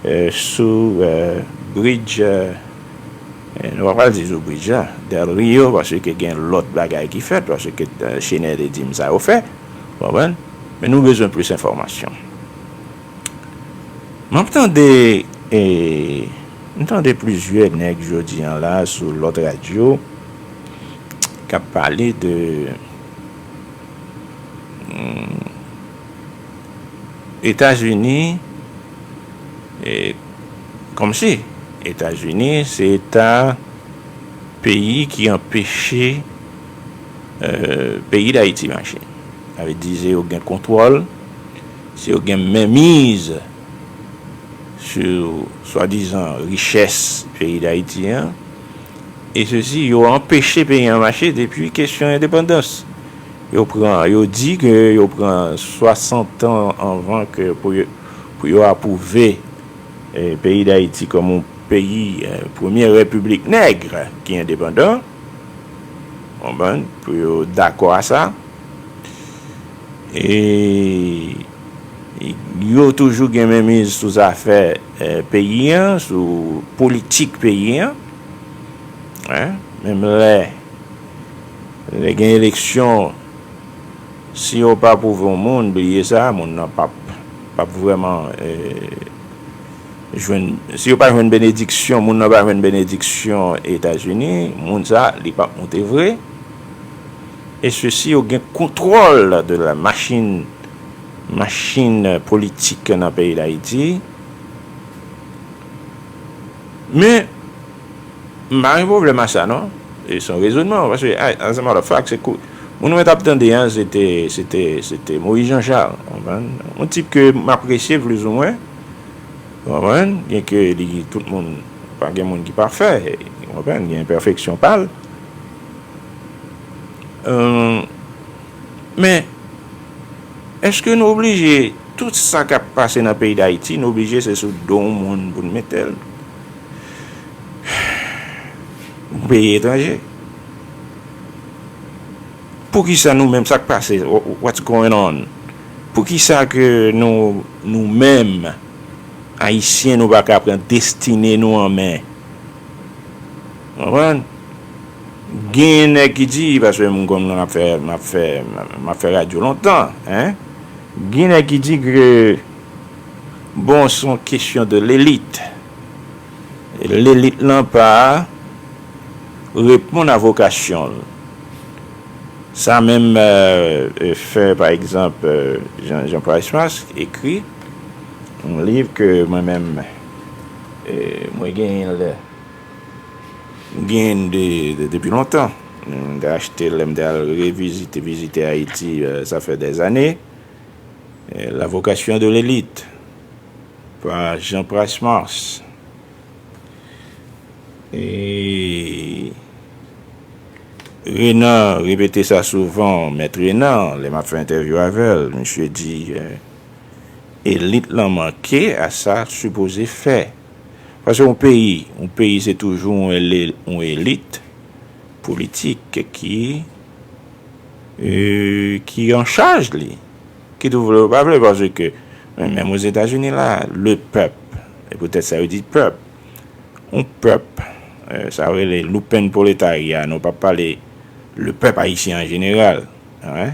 e, sou, e, bridge, e, e, nou pa pral di sou bridge la, Del Rio, paske gen lòt bagay ki fèt, paske, e, Chenè te di m sa yo fè, w konprann? Men nou bezwen plis enfòmasyon. M ap tande, e, m tande plizyè nèg jodi an la sou lòt radyo k ap pale de, hmm, Etazini, e, kòmsi Etazini se ta peyi ki anpeche, e, peyi Dayiti mache. Sa vle di se yo gen kontwòl, se yo gen menmiz sou swadizan richès peyi Dayiti an. E sesi, yo anpeche peyi an mache depi kesyon endepandans. Yo pran, yo di ke yo pran swasant an anvan ke pou yo, pou yo apwouve, eh, peyi Dayiti kòm yon peyi, eh, premye repiblik nèg ki endepandan. Konprann? Pou yo dakò a sa. E yo toujou gen menmiz sou zafè, eh, peyi an, sou politik peyi an. Hein? Menm lè, lè gen eleksyon, si yo pa pwouve yon moun, bliye sa, moun nan p ap, p ap vrèman, eh, jwenn, si yo pa jwenn benediksyon, moun nan pa jwenn benediksyon Etazini, moun sa, li p ap moute vre. E sesi yo gen kontwòl de la machin, machin politik nan peyi Dayiti. Men, m pa gen pwoblèm a sa, non. E se yon rezonman, paske, a, as a matter of fact, se kou, moun mwen t ap tande an, se te, se te, se te Moïse Jean Charles, konprann? Yon tip ke m apresye, plizoumwen, konprann? Byenke li, tout moun, pa gen moun ki pafè, konprann? Gen enpèfeksyon pa l. Euh, men, èske nou oblije, tout sa k ap pase nan peyi Dayiti, nou oblije se sou do yon moun pou n mete l? Yon peyi etranje. Poukisa nou menm, sa k pase? Wha-, what's going on? Poukisa ke nou, nou menm, Ayisyen, nou pa ka pran destine nou an men? Konprann? Gen nèg ki di, paske m konn m ap fè, m ap fè, m ap fè radyo lontan, hein? Gen nèg ki di ke, bon, se yon kesyon de lelit. Lelit lan pa reponn a vokasyon l. Sa menm, euh, euh, fè, pa egzanp, euh, Jean, Jean Price Mars ekri yon liv ke mwen menm, euh, mwen genyen l, genyen de, de, depi lontan. M te achte l, lè m te al revizite, vizite Ayiti, euh, sa fè dèzane. Euh, La vocation de l'élite, pa Jean Price Mars. E Renan repete sa souvan, Mèt Renan, lè m ap fè entèvyou avè l, misye di, euh, elit lan manke a sa l sipoze fè. Paske yon peyi, yon peyi se toujou yon ele-, yon elit politik ki, euh, ki an chaj li. Kit ou vle ou pa vle, paske, men, menm Ozetazini la, le pèp, e poutèt sa yo di pèp, yon pèp, euh, sa yo rele lumpenproletariat, nou p ap pale le pèp ayisyen an jeneral, wi.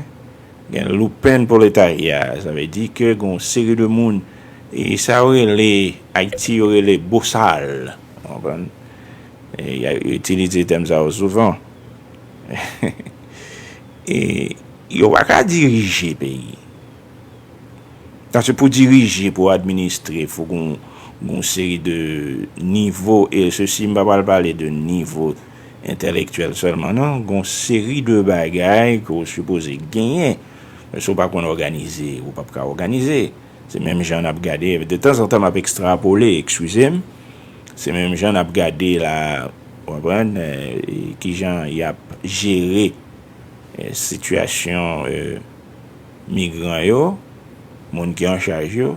Gen lumpenproletariat, sa vle di ke gen yon seri de moun, e sa yo rele, Ayiti yo rele bosal, w konprann? E y a, yo itilize tèm sa yo souvan. E yo pa ka dirije peyi. Paske pou dirije, pou administre, fòk gon, gon seri de nivo, e sesi, m pa pral pale de nivo entèlektyèl sèlman, non. Gon seri de bagay ke w sipoze genyen. Men si w pa konn òganize, ou p ap ka òganize. Se menm jan n ap gade, de tanzantan m ap ekstrapole, eskize m, se menm jan n ap gade la, w konprann, eh, kijan y ap jere, eh, sitiyasyon, eh, migran yo, moun ki an chaj yo,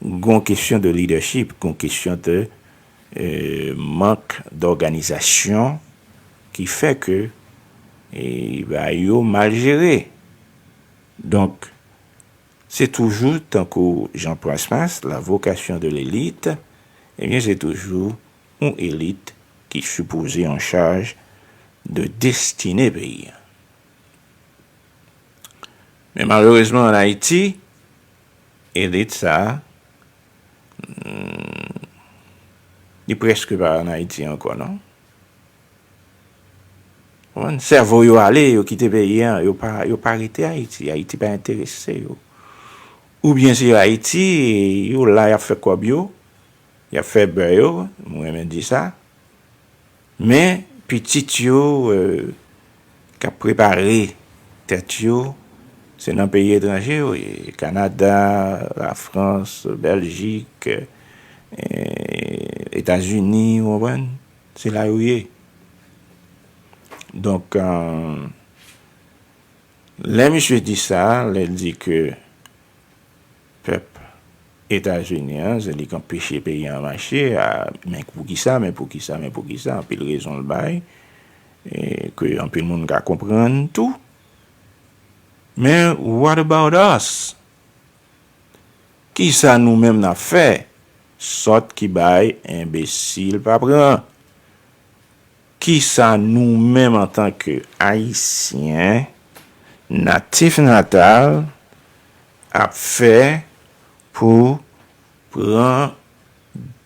gon kesyon de leadership, gon kesyon de, eh, mank d'òganizasyon ki fè ke, eh, bagay yo mal jere. Donk, se toujou, tankou Jean Price Mars, la vocation de l'élite, ebyen, se toujou yon elit ki sipoze an chaj de destine peyi a. Men malerezman, ann Ayiti, elit sa a, hmm, li prèske pa ann Ayiti ankò, non? Konprann? Sèvo yo ale, yo kite peyi a, yo pa, yo pa rete Ayiti. Ayiti pa enterese yo. Oubyen se Ayiti, yo la, y ap fè kòb yo, y ap fè bè yo, mwen renmen di sa. Men, pitit yo, euh, k ap prepare tèt yo, Se nan peyi etranje yo ye. Kanada, Lafrans, Bèljik, eh, Etazini, ou konprann? Se la yo ye. Donk, eh, lè misye di sa, lè l di ke pèp Etazini an, se li k anpeche peyi an mache, a, men poukisa, men poukisa, men poukisa, anpil rezon l bay, e ke anpil moun ka konprann tou. Men, what about us? Kisa nou menm n ap fè? Sòt ki bay, enbesil pa pran. Kisa nou menm antanke Ayisyen, natif natal, ap fè pou pran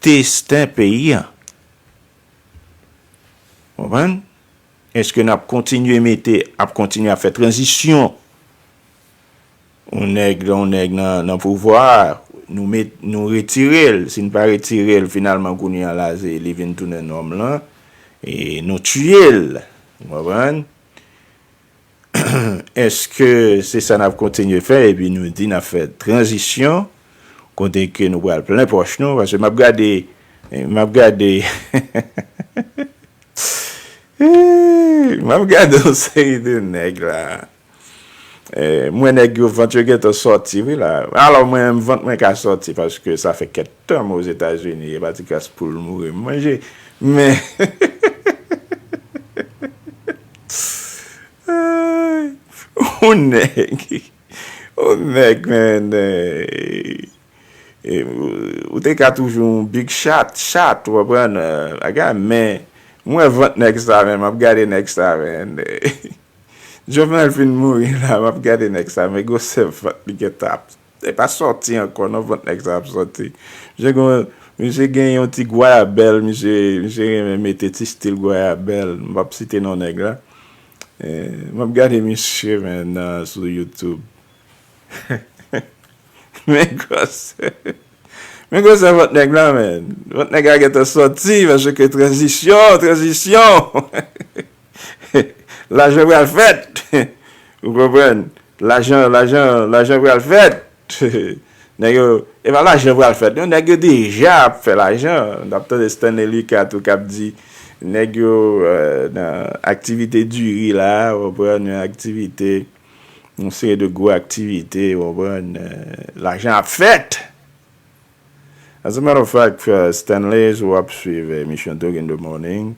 desten peyi an? Konprann? Èske n ap kontinye mete, ap kontinye ap fè tranzisyon? Yon nèg, yon nèg nan, nan pouvwa, nou met, nou retire l. Si n pa retire l, finalman, kounye a la, se, li vin tounen nonm lan, e nou tiye l. Ou konprann? Èske se sa n ap kontinye fè, epi nou di n ap fè tranzisyon, kote ke nou pral plen pòch nou? Paske m ap gade, m ap gade, m ap gade yon seri de nèg la. Eh, mwen nèg yo vant yo gentan sòti, wi la. Alò, mwen menm, vant mwen ka sòti, paske sa fè kèk tan mwen Ozetazini, e pa ti kras poul mouri m manje. Men, ay, yon nèg, yon nèg, men, eh, eh, ou te ka toujou yon big shot, shot, ou konprann, eh, bagay, men, mwen vant nèg sa, men, m ap gade nèg sa, men. Jovenel fin mouri la, m ap gade nèg sa, men gwosè vant li gentan ap, e pa sòti ankò, non, vant nèg sa ap sòti. Misye gen, misye gen yon ti gwayabèl, misye, misye renmen mete ti stil gwayabèl. M p ap site non nèg la. Eh, m ap gade misye, men, nan, sou YouTube. Men gwosè. Men gwosè vant nèg la, men. Vant nèg la gentan sòti, paske tranzisyon, tranzisyon. Lajan pral fèt. Ou konprann? Lajan, lajan, lajan pral fèt. Nèg yo, e pa lajan pral fèt, non, nèg yo deja ap fè lajan. N ap tande Stanley Lucas tou k ap di, nèg yo, eh, nan aktivite diri la, ou konprann, nan aktivite, yon seri de gwo aktivite, ou konprann, eh, lajan ap fèt. As a matter of fact, eh, Stanley, si w ap swiv, eh, emisyon Talk in the Morning,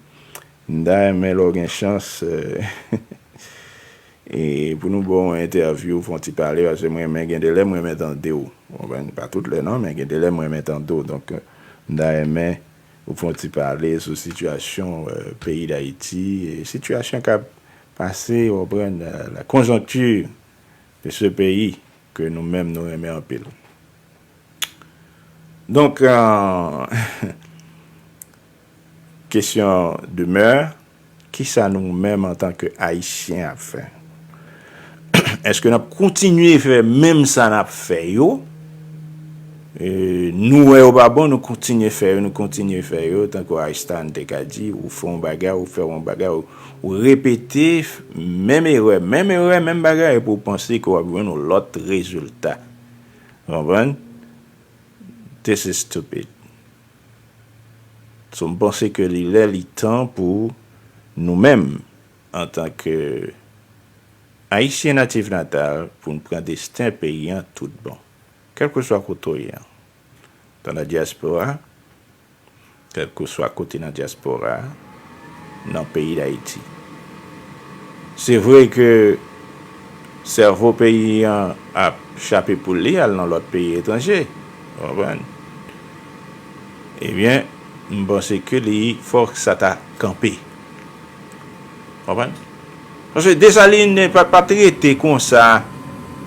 m ta renmen lè w gen chans, eh, e pou nou ba w yon entèvyou, fè yon ti pale, paske mwen renmen, gen de lè mwen renmen tande w. Ou konprann? Pa tout lè non, men gen de lè mwen renmen tande w. Donk, eh, m ta renmen ou fè yon ti pale sou sitiyasyon, eh, peyi Dayiti, e sitiyasyon k ap pase, ou konprann, eh, la conjoncture de ce pays ke nou menm nou renmen anpil. Donk, eh, kesyon demè, kisa nou menm antanke Ayisyen ap fè? Èske n ap kontinye fè menm sa n ap fè yo? E, nou wè yo pa bon, nou kontinye fè yo, nou kontinye fè yo, tankou Einstein te ka di, ou fè yon bagay, ou fè yon bagay, ou, ou repete menm erè, menm erè, menm bagay, epi w panse ke w ap jwenn yon lòt rezilta. Ou konprann? This is stupid. So, m panse ke li lè, li tan pou nou menm, antanke Ayisyen natif natal, pou n pran desten peyi an tout bon. Kèlkeswa kote w ye an. Dans la diaspora, kèlkeswa kote nan dyaspora a, nan peyi Dayiti. Se vre ke sèvo peyi an ap chape poul li al nan lòt peyi etranje, ou konprann? Ebyen, m panse ke li fò sa ta kanpe. Konprann? Paske Desalin pa, pa t rete konsa,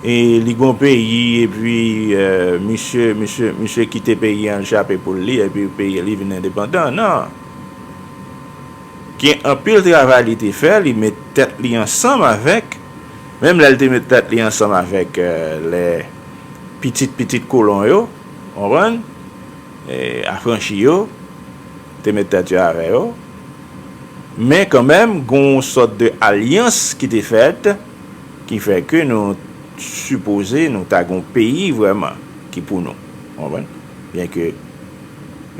e li gon peyi, epi, eh, misye, misye, misye kite peyi an, l chape poul li, epi peyi li vin endepandan. Non. Gen anpil travay li te fè, li met tèt li ansanm avèk, menm lè l te met tèt li ansanm avèk, eh, lè pitit, pitit kolon yo, konprann? Eh, afranchi yo, te met tèt yo avè yo. Men kanmenm, gon yon sòt de alyans ki te fèt, ki fè ke nou sipoze nou ta gen yon peyi vrèman ki pou nou. Ou konprann? Byen ke,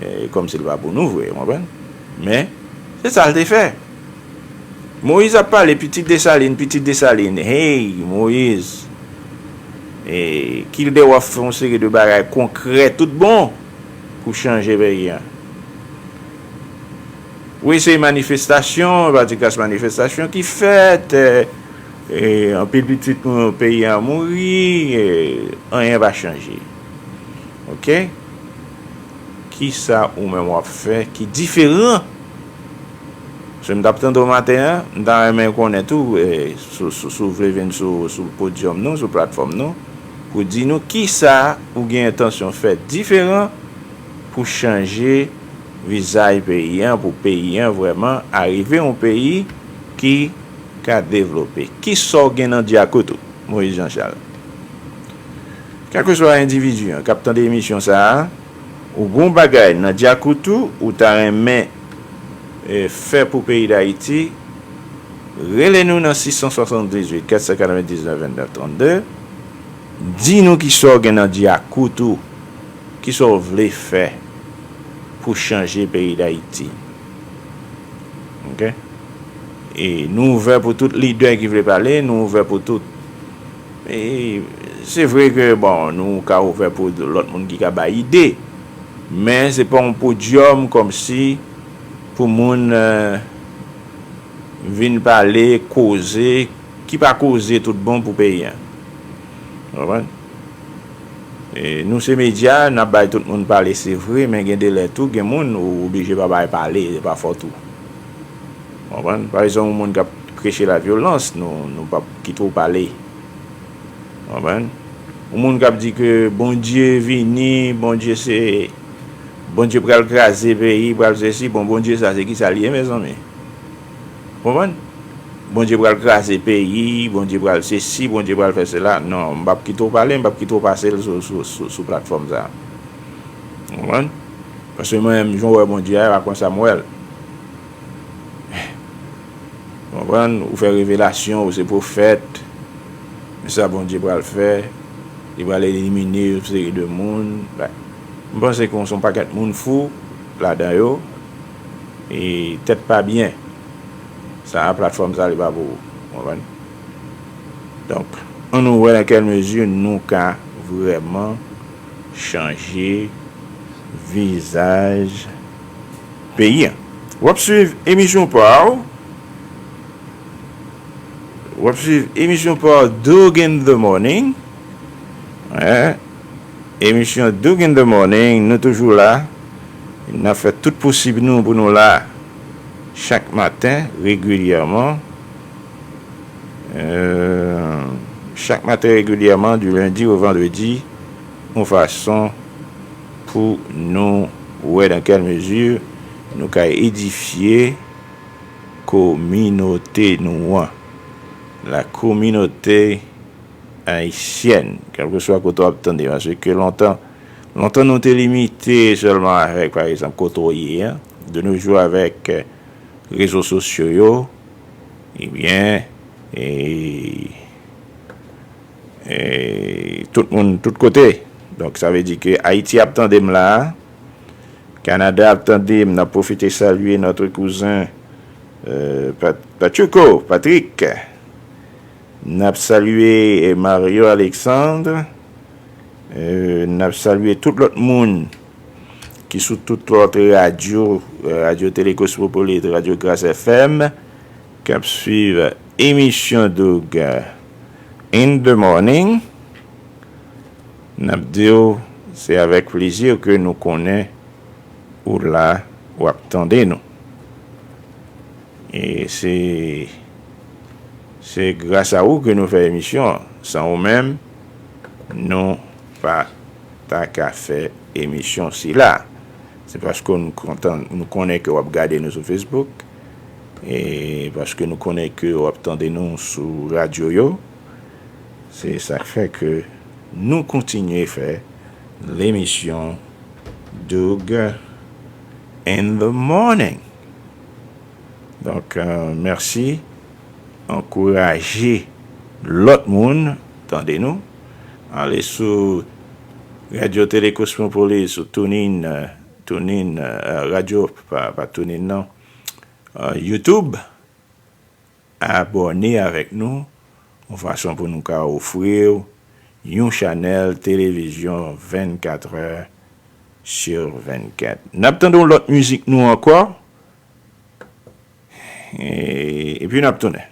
eh, kòmsi l pa pou nou vre, ou konprann? Men, se sa l te fè. Moyiz ap pale, pitit Desalin, pitit Desalin. Hey, Moyiz, eh, kilè w ap fè yon seri de bagay konkrè tout bon pou chanje peyi a? Wi, se manifestasyon, pa ti kras manifestasyon ki fèt, eh, eh, anpil pitit nou peyi a mouri, eh, anyen pa chanje. Oke? Kisa ou menm w ap fè ki diferan? Se m t ap tande w maten an, m ta renmen konnen tou, eh, si, si, si w vle vin sou, sou podyòm nou, sou platfòm nou, pou di nou kisa ou gen entansyon fè diferan pou chanje vizaj peyi an, pou peyi an vrèman arive yon peyi ki ka devlope. Kisa w gen nan dyakout ou, Moyiz Jan Chal? Kèlkeswa endividi an k ap tande emisyon sa a, ou gen yon bagay nan dyakout ou, ou ta renmen, eh, fè pou peyi Dayiti, rele nou nan sis san swasanndizuit, kat san katrevendiznèf, vennèf trannde. Di nou kisa w gen nan dyakout ou, kisa w vle fè pou chanje peyi Dayiti. Oke? E nou ouvè pou tout lidè ki vle pale, nou ouvè pou tout. E se vre ke, bon, nou ka ouvè pou lòt moun ki ka bay ide, men se pa yon podyòm kòmsi pou moun, eh, vin pale, koze, ki pa koze tout bon pou peyi a. Ou konprann? E nou se medya, n ap bay tout moun pale, se vre, men gen de lè tou, gen moun ou oblije pa bay pale, se pa fòt ou. Ou konprann? Pa egzanp, yon moun k ap preche lavyolans, nou, nou p ap kite w pale. Ou konprann? Yon moun k ap di ke Bondye vini, Bondye se, Bondye pral kraze peyi, pral sesi, bon, Bondye sa, se kisa l ye, mezanmi? Konprann? Bondye pral kraze peyi, Bondye pral sesi, Bondye pral fè sela. Non, m p ap kite w pale, m p ap kite w pase l sou, sou, sou, sou platfòm sa a. Konprann? Paske mwen menm, jan w wè Bondye a, e pa konsa m wè l. Konprann? Ou fè revelasyon, ou se pwofèt. Men sa Bondye pral fè, li pral elimine yon seri de moun. Ba, m panse ke se yon pakèt moun fou ladan yo. E tèt pa byen. Sa a, platfòm sa, li pa pou ou. Konprann? Donk, ann nou wè nan kèl mezi nou ka vrèman chanje vizaj peyi a. W ap swiv emisyon pa w. W ap swiv emisyon pa w Doug in the Morning. Wi. Emisyon Doug in the Morning, nou toujou la. N ap fè tout posib nou pou nou la chak maten, regilyèman. Euh, chak maten regilyèman, di lendi o vandredi, yon fason pou nou wè dans quelle mesure nou ka edifye kominote nou an. La communauté haïtienne, kèlkeswa kote w ap tande, paske lontan, lontan nou te limite sèlman avèk, pa egzanp, kote w ye a. De nos jours, avèk, euh, rezo sosyo yo, ebyen, e, e, tout moun, tout kote. Donk, sa vle di ke Ayiti ap tande m la, Kanada ap tande m, n ap pwofite salye notre cousin, euh, Pat-, Pachuco, Patrick. N ap salye, eh, Mario Alexandre. Eh, n ap salye tout lòt moun ki sou tout lòt radyo, eh, Radyo Tele Kosmopolit, Radyo Gras F M, k ap swiv emisyon Doug, eh, in the Morning. N ap di w, se avèk plezi ke nou konnen ou la, w ap tande nou. E se, se gras a ou ke nou fè emisyon an. San ou menm, nou pa ta ka fè emisyon sila. Se paske nou kontan, nou konnen ke w ap gade nou sou Facebook, e paske nou konnen ke w ap tande nou sou radyo yo. Se sa k fè ke nou kontinye fè lemisyon Doug in the Morning. Donk, euh, mèsi. Ankouraje lòt moun, tande nou, ale sou Radyo Tele Kosmopolis, sou TuneIn, euh, TuneIn, euh, radyo, pa, pa TuneIn non, euh, YouTube, abòne avèk nou, yon fason pou nou ka ofri w yon chanèl televizyon vennkat è sou vennkat. N ap tande yon lòt mizik nou ankò, e, epi n ap tounen.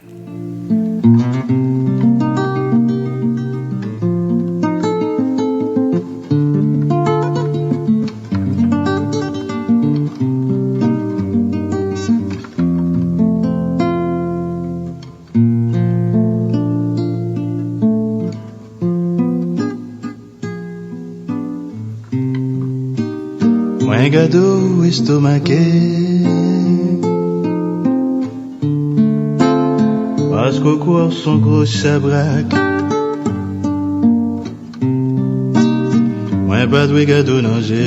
Mwen gade w estomake, paske w kwè w s on gwo chabrak. Mwen pa dwe gade w nan je,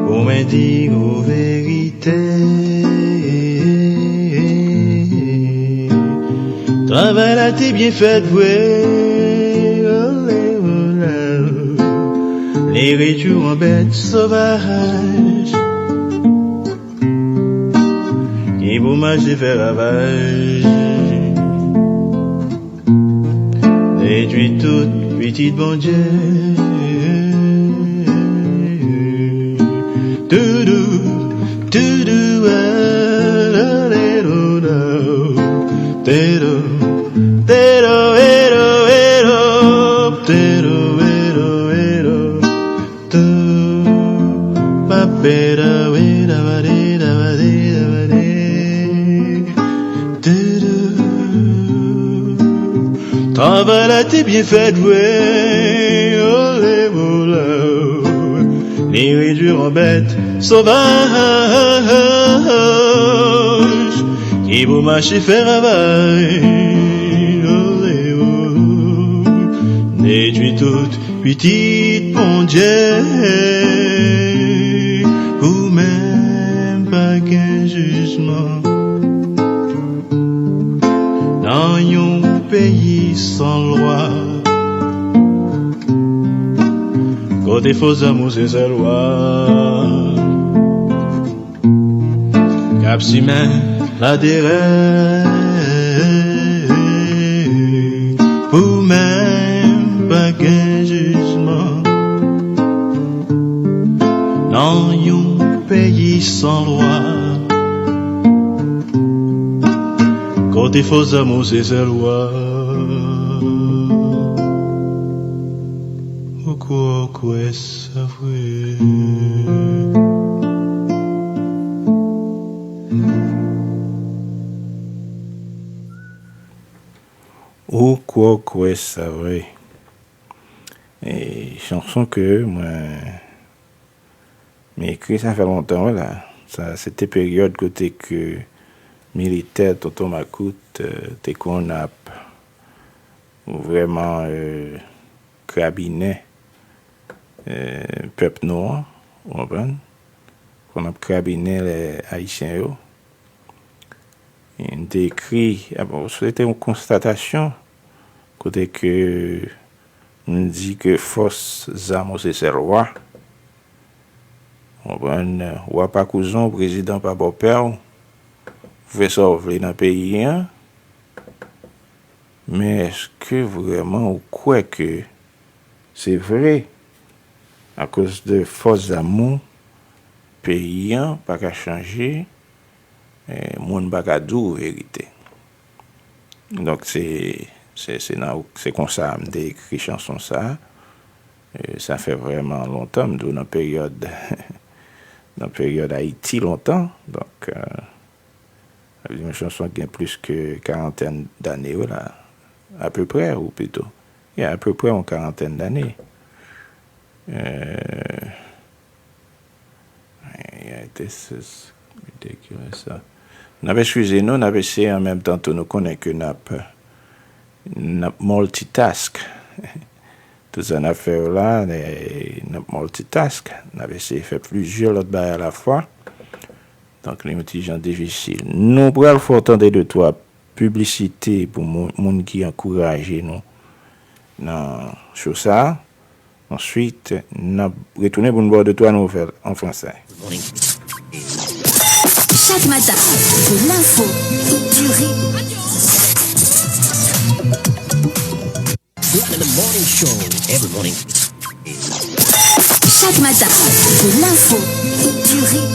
pou mwen di w verite. Travay la te byen fèt vre, ole, ole. Li redwi w an bèt sovaj ki pou mache fè ravaj, detwi tout pitit Bondye. Doudou, doudou, ah, la, la, la, la. Tedo, tedo, edo, edo, tedo, edo, edo. Tou, pa peda, we, da, ba, de, da, ba, de, da, ba, de. Tou, tou. Travay la te byen fèt vre, ole, ole. Li redwi w an bèt sovaj ki pou mache fè ravaj, ole, ole. Detwi tout pitit Bondye, ou menm pa gen jijman nan yon peyi san lwa, kote fo zanmi w se sèl wa. K ap simen laterè, pou menm pa gen jijman nan yon peyi san lwa, kote fo zanmi w se sèl wa. Ou kwè, ou kwè sa vre. Ou kwè, ou kwè sa vre. E chanson ke mwen, mwen ekri, sa fè lontan, wi, la. Sa, se te peryòd kote ke militè Tonton Makout, euh, te konn ap vrèman, euh, krabinen, euh, pèp nou an, ou konprann? Konn ap krabinen lè Ayisyen yo. E m te ekri, a, bon, se te yon konstatasyon, kote ke m di ke fòs zam ou se sèl wa. Ou konprann? Wa pa kouzon, prezidan pa bòpè w, ou fè sa w vle nan peyi an. Men èske vrèman ou kwè ke se vre? Akoz de fòs zam ou, peyi an pa ka chanje, eh, moun pa ka di w verite. Donk, se, se, se nan, se konsa m te ekri chanson sa. Eh, sa fè vrèman lontan, m di w nan peryòd, nan peryòd Ayiti lontan. Donk, eh, sa vle di yon chanson ki gen plis ke karantèn dane, wi la. Apeprè, ou pito. Ya, apeprè yon karantèn dane. Eh, Ay, ay, this is ridiculous, sa. N ap eskize nou, n ap eseye an menm tan tou nou konnen ke n ap, n ap multitask. Tout sa n ap fè yo la, eh, n ap multitask. N ap eseye fè plizyè lòt bagay alafwa. Donk, li yon ti jan difisil. Nou pral fè w tande de twa Piblisite pou moun, moun ki ankouraje nou nan show sa a. Answit, n ap retounen pou n ba w de twa nouvèl an fransè. Chak maten, pou lenfo, diri. Good in the morning show every morning. Chak maten, pou lenfo, diri.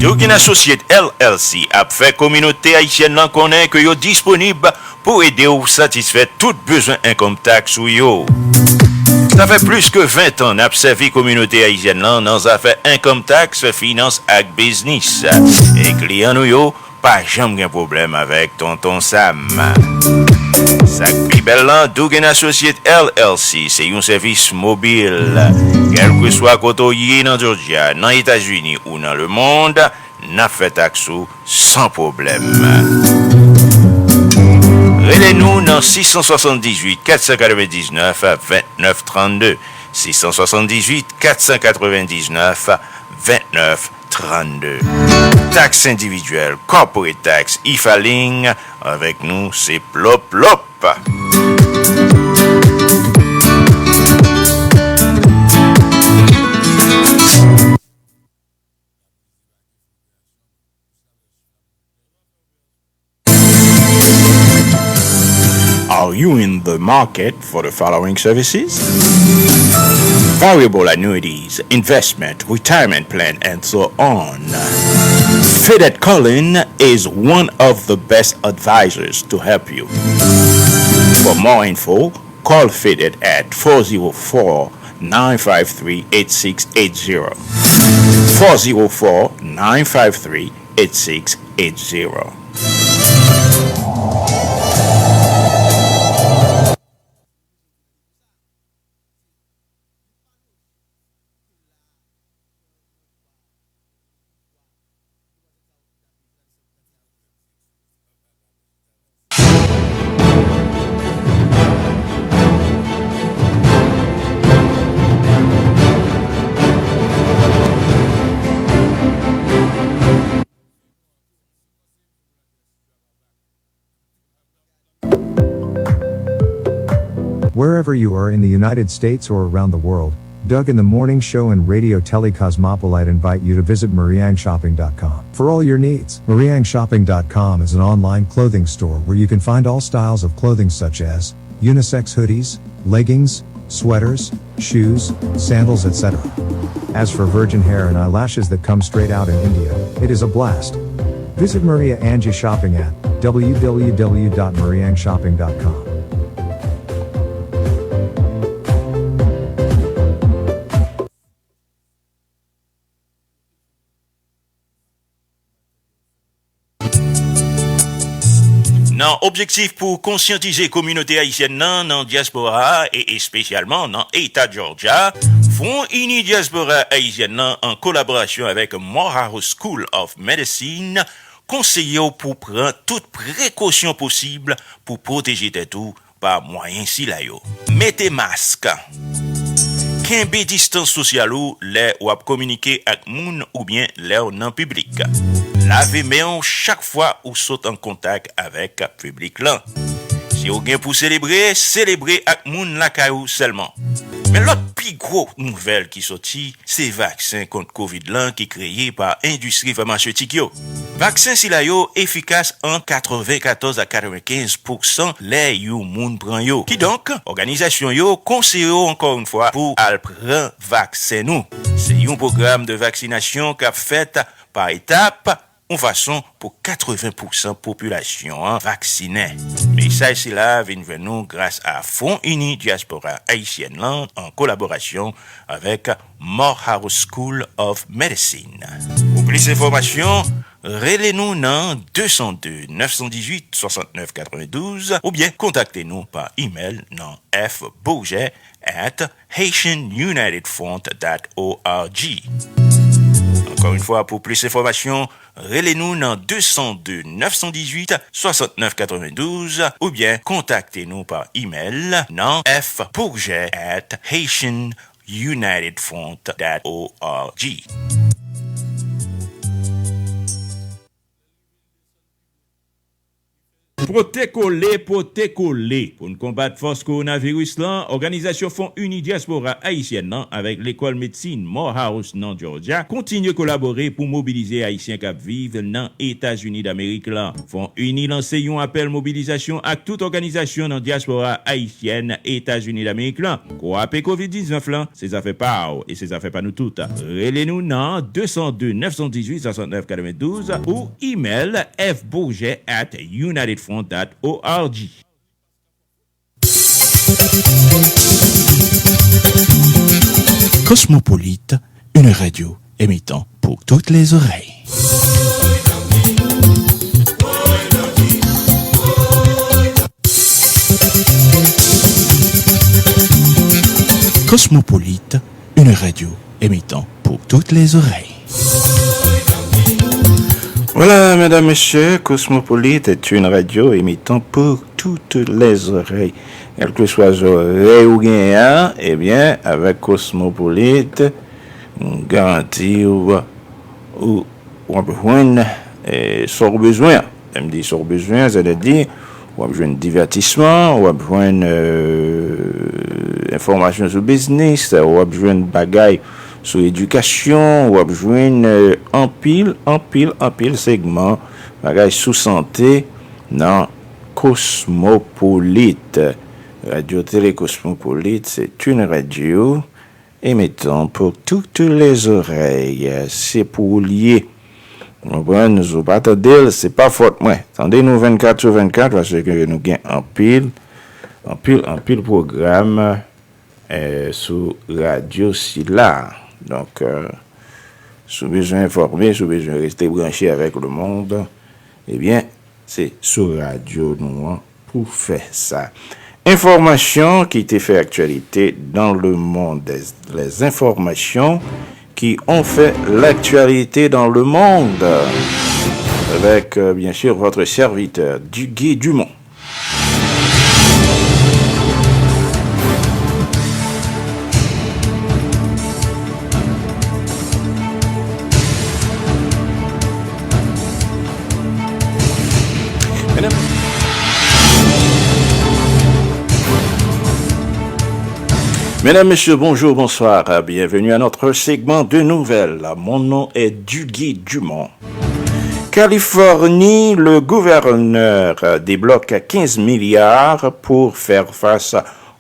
Dugin Associate L L C ap fè kominote ayisyèn nan konnen ke yo disponib pou ede w satisfè tout bezwen income tax ou yo. Sa fè plis ke ven tan n ap sèvi kominote ayisyèn nan nan zafè income tax, finans ak biznis. E kliyan nou yo pa janm gen pwoblèm avèk Tonton Sam. Sa k pi bèl lan, Dugin Associate L L C se yon sèvis mobil. Kèlkeswa kote w ye nan Georgia, nan Etazini ou nan lemonn, n ap fè taks ou san pwoblèm. Rele nou nan sis san swasanndizuit, kat san katrevendiznèf, vennèf trannde, sis san swasanndizuit, kat san katrevendiznèf, vennèf trannde. Taks endividyèl, corporate tax, e-filing, avèk nou se plop plop. Are you in the market for the following services? Variable annuities, investment, retirement plan, and so on. Fided Colin is one of the best advisors to help you. For more info, call Fided at four zero four, nine five three, eight six eight zero. Four zero four, nine five three, eight six eight zero. Wherever you are in the United States or around the world, Doug in the Morning Show and Radio Tele Cosmopolite invite you to visit Mariang Shopping dot com. For all your needs, Mariang Shopping dot com is an online clothing store where you can find all styles of clothing such as unisex hoodies, leggings, sweaters, shoes, sandals, et cetera. As for virgin hair and eyelashes that come straight out in India, it is a blast. Visit Maria Angie Shopping at w w w dot mariang shopping dot com. Nan objektif pou konsyantize kominote ayisyèn nan nan dyaspora a, e espesyalman nan eta Georgia, Fwon Ini Dyaspora Ayisyèn nan, an kolaborasyon avèk Morehouse School of Medicine, konseye w pou pran tout prekosyon posib pou pwoteje tèt ou pa mwayen sila yo. Mete mask. Kenbe distans sosyal ou lè w ap kominike ak moun oubyen lè w nan piblik. Lave men w chak fwa ou sot an kontak avèk piblik lan. Si w gen pou selebre, selebre ak moun lakay ou sèlman. Men lòt pi gwo nouvèl ki soti, se vaksen kont kovid lan ki kreye pa endistri famasetik yo. Vaksen sila yo efikas ant katrevenkatòz a katrevenkenz pousan lè yon moun pran yo. Kidonk, òganizasyon yo konseye w ankò yon fwa pou al pran vaksen nou. Se yon pwogram de vaksinasyon k ap fèt pa etap, yon fason pou katreven pousan popilasyon an vaksinen. Mesaj sila vin jwenn nou gras a Fwon Ini Dyaspora Ayisyèn lan an kolaborasyon avèk Morehouse School of Medicine. Pou plis enfòmasyon, rele nou nan de san de, nèf san dizuit, swasantnèf katrevendouz oubyen kontakte nou pa imèl nan f bourget at haitian united front dot org. Ankò yon fwa, pou plis enfòmasyon, rele nou nan de san de, nèf san dizuit, swasantnèf katrevendouz oubyen kontakte nou pa imèl nan f bourget at haitian united front dot org. Pote kole, pote kole. Pou n konbat fòs kowonaviris lan, òganizasyon Fon Ini Dyaspora Ayisyèn nan avèk Lekòl Medsin Morehouse nan Georgia kontinye kolabore pou mobilize Ayisyen k ap viv nan Etazini Damerik lan. Fon Ini lanse yon apèl mobilizasyon ak tout òganizasyon nan dyaspora ayisyèn Etazini Damerik lan. Kwape kovid diznèf lan, se zafè pa w e se zafè pa nou tout. Rele nou nan de san de, nèf san dizuit, swasantnèf katrevendouz ou imèl f bourget at united front dot org. Cosmopolite, une radio émettant pour toutes les oreilles. Cosmopolite, une radio émettant pour toutes les oreilles. Voilà, mesdames, messieurs, Cosmopolite est une radio émettant pour toutes les oreilles. Kèlkeswa zòrèy ou genyen an, ebyen, avèk Cosmopolite, m garanti w, ou, w ap jwenn, eh, sa w bezwen an. Lè m di sa w bezwen an, sètadi, w ap jwenn divètisman, w ap jwenn, eh, enfòmasyon sou biznis, w ap jwenn bagay sou edikasyon, w ap jwenn, eh, anpil, anpil, anpil segman, bagay sou sante nan Cosmopolite. Radio Télé Cosmopolite, c'est une radio émettant pour toutes les oreilles. Se pou ou l ye. Ou konprann? Si w pa tande l, se pa fòt mwen. Tande nou vennkat sou vennkat, paske nou gen anpil, anpil, anpil pwogram, eh, sou radyo sila. Donk, eh, si w bezwen enfòme, si w bezwen rete branche avèk lemonn, ebyen, se sou radyo nou an pou fè sa. Enfòmasyon ki te fè aktyalite dans le monde. Les informations qui ont fait l'actualité dans le monde. Avec, euh, bien sûr, votre serviteur, Duguy Dumont. Mesdames, Messieurs, bonjour, bonsoir. Bienvenue à notre segment de nouvelles. Mon nom est Duguy Dumont. Californie, le gouverneur débloque quinze milliards pour faire face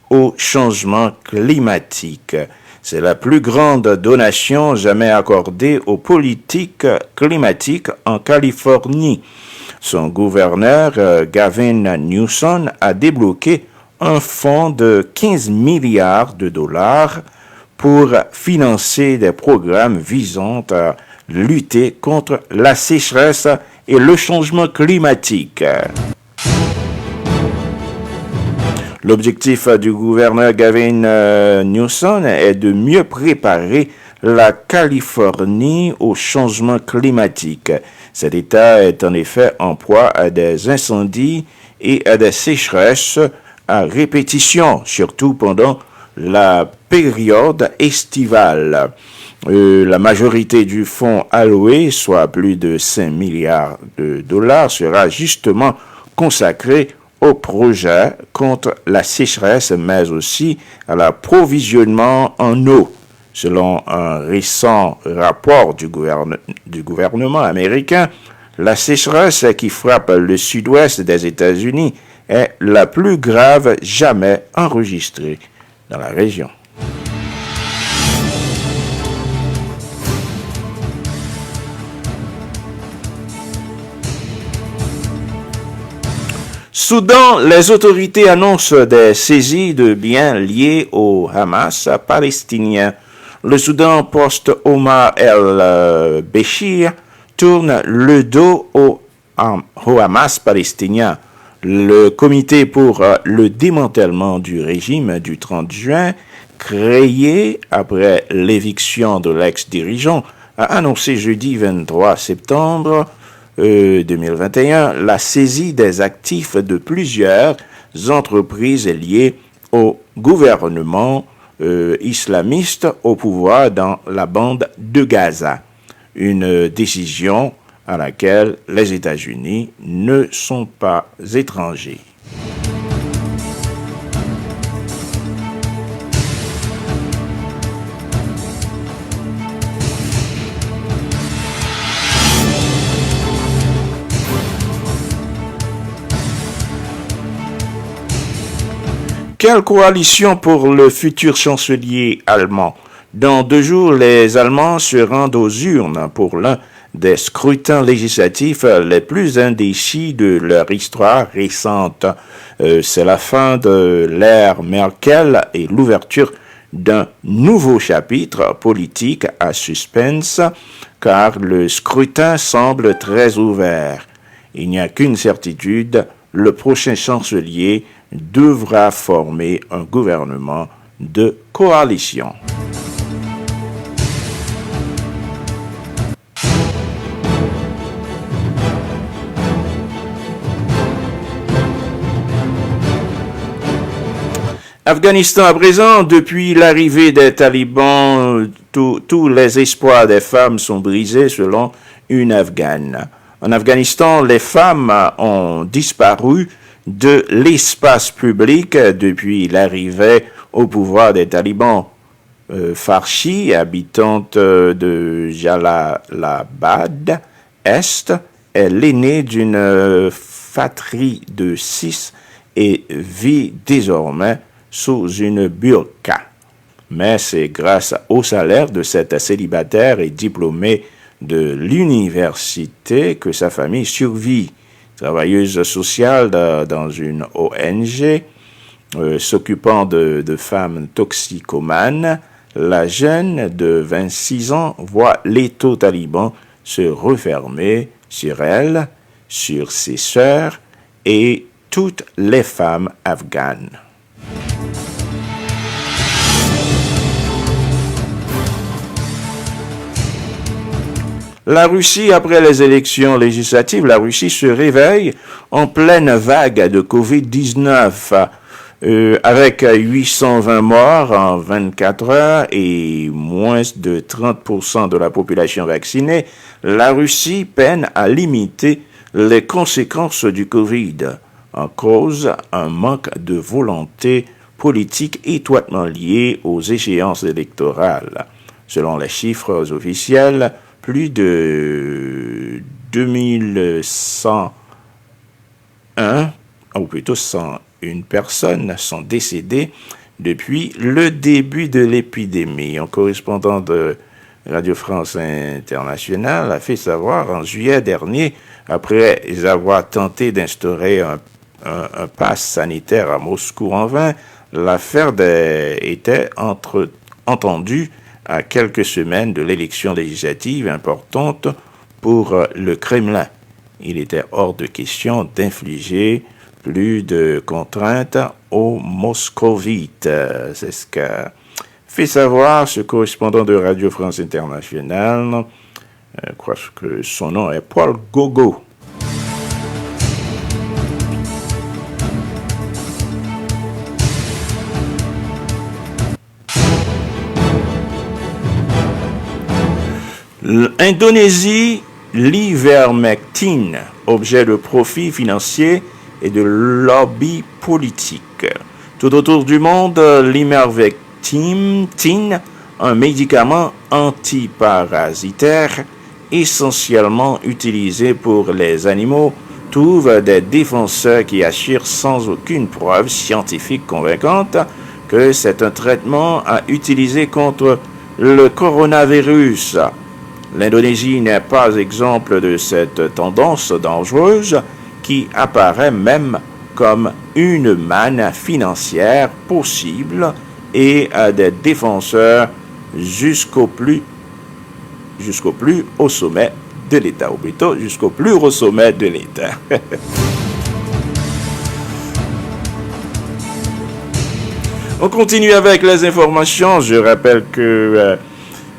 au changement climatique. C'est la plus grande donation jamais accordée aux politiques climatiques en Californie. Son gouverneur, euh, Gavin Newsom, a débloqué un fonds de quinze milliards de dollars pour financer des programmes visant à lutter contre la sécheresse et le changement climatique. L'objectif du gouverneur Gavin, euh, Newsom est de mieux préparer la Californie au changement climatique. Cet État est en effet en proie à des incendies et à des sécheresses à répétition, surtout pendant la période estivale. Euh, la majorité du fonds alloué, soit plus de cinq milliards de dollars, sera justement consacrée au projet contre la sécheresse, mais aussi à l'approvisionnement en eau. Selon un récent rapport du gouverne-, du gouvernement américain, la sécheresse qui frappe le sud-ouest des États-Unis est la plus grave jamais enregistrée dans la région. Soudan, les autorités annoncent des saisies de biens liés au Hamas palestinien. Le Soudan Post, Omar El, euh, Béchir tourne le dos au Ham-, au Hamas palestinien. Le Comité pour, euh, le démantèlement du régime du trente juin, créé après l'éviction de l'ex-dirigeant a annoncé jeudi vingt-trois septembre, euh, deux mille vingt et un la saisie des actifs de plusieurs entreprises liées au gouvernement, euh, islamiste au pouvoir dans la bande de Gaza. Une décision à laquelle les États-Unis ne sont pas étrangers. Quelle coalition pour le futur chancelier allemand ? Dans deux jours, les Allemands se rendent aux urnes pour l'un des scrutins législatifs les plus indécis de leur histoire récente. Euh, c'est la fin de l'ère Merkel et l'ouverture d'un nouveau chapitre politique à suspense, car le scrutin semble très ouvert. Il n'y a qu'une certitude, le prochain chancelier devra former un gouvernement de coalition. Afghanistan à présent, depuis l'arrivée des talibans, tous tous les espoirs des femmes sont brisés, selon une Afghane. En Afghanistan, les femmes ont disparu de l'espace public depuis l'arrivée au pouvoir des talibans. Euh, Farshi, habitante, euh, de Jalalabad Est, est l'aînée d'une, euh, fratrie de six et vit désormais sous une burqa. Mais c'est grâce au salaire de cette célibataire et diplômée de l'université que sa famille survit. Travailleuse sociale da- dans une O N G, euh, s'occupant de, de femmes toxicomanes, la jeune de vingt-six ans voit l'étau taliban se refermer sur elle, sur ses sœurs et toutes les femmes afghanes. La Russie, après les élections législatives, la Russie se réveille en pleine vague de covid dix-neuf, euh, avec huit cent vingt morts en vingt-quatre heures et moins de trente pour cent de la population vaccinée. La Russie peine à limiter les conséquences du covid. En cause, un manque de volonté politique étroitement lié aux échéances électorales. Selon les chiffres officiels, plus de deux mille cent un, ou plutôt cent une personnes sont décédées depuis le début de l'épidémie. Un correspondant de Radio France Internationale a fait savoir en juillet dernier, après avoir tenté d'instaurer un, un- un pass sanitaire à Moscou en vain, l'affaire des- était entre- entendue à quelques semaines de l'élection législative importante pour, euh, le Kremlin. Il était hors de question d'infliger plus de contraintes aux moscovites. C'est ce qu'a fait savoir ce correspondant de Radio France Internationale, euh, crois que son nom est Paul Gogo. Indonésie, l'ivermectine, objet de profits financiers et de lobby politique. Tout autour du monde, l'ivermectine, un médicament antiparasitaire essentiellement utilisé pour les animaux, trouve des défenseurs qui assurent sans aucune preuve scientifique convaincante que c'est un traitement à utiliser contre le coronavirus. L'Indonésie n'est pas exempt de cette tendance dangereuse qui apparaît même comme une manne financière possible et à des défenseurs jusqu'au plus, jusqu'au plus haut sommet de l'État, ou plutôt jusqu'au plus haut sommet de l'État. On continue avec les informations. Je rappelle que, euh,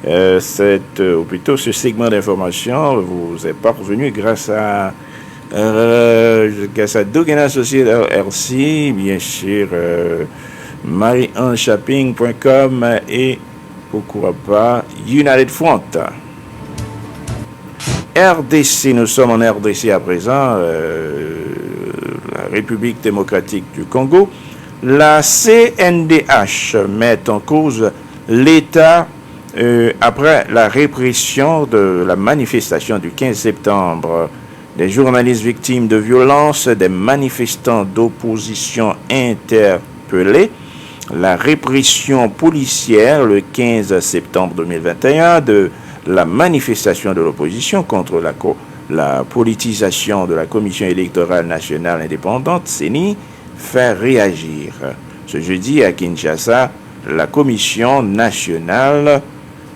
Euh, cette, euh, ou plutôt ce segment d'information vous est parvenu grâce à, euh, grâce à Dogen Associates L L C, bien sûr, euh, marie ange shopping point com et pourquoi pas United Front. R D C, nous sommes en R D C à présent, euh, la République démocratique du Congo. La C N D H met en cause l'État, euh, après la répression de la manifestation du quinze septembre. Des journalistes victimes de violences, des manifestants d'opposition interpellés, la répression policière le quinze septembre deux mille vingt et un de la manifestation de l'opposition contre la, co- la politisation de la Commission électorale nationale indépendante, C E N I, fait réagir. Ce jeudi à Kinshasa, la Commission nationale,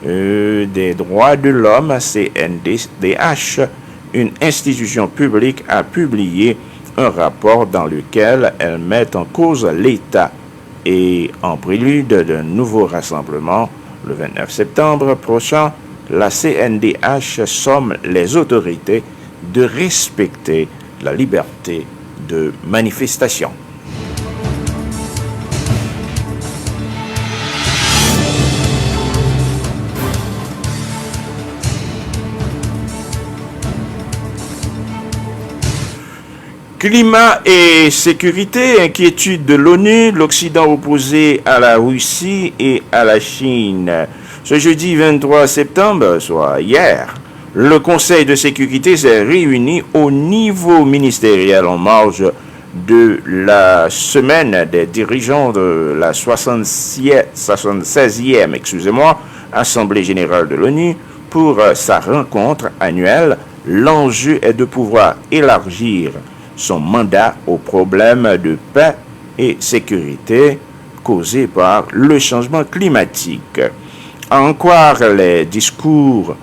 euh, des droits de l'homme, C N D H, une institution publique, a publié un rapport dans lequel elle met en cause l'État. Et en prélude d'un nouveau rassemblement le vingt-neuf septembre prochain, la C N D H somme les autorités de respecter la liberté de manifestation. Climat et sécurité, inquiétude de l'ONU, l'Occident opposé à la Russie et à la Chine. Ce jeudi vingt-trois septembre, soit hier, le Conseil de sécurité s'est réuni au niveau ministériel en marge de la semaine des dirigeants de la soixante-seizième, excusez-moi, Assemblée générale de l'ONU pour, euh, sa rencontre annuelle. L'enjeu est de pouvoir élargir son mandat aux problèmes de paix et sécurité causés par le changement climatique. À en croire les discours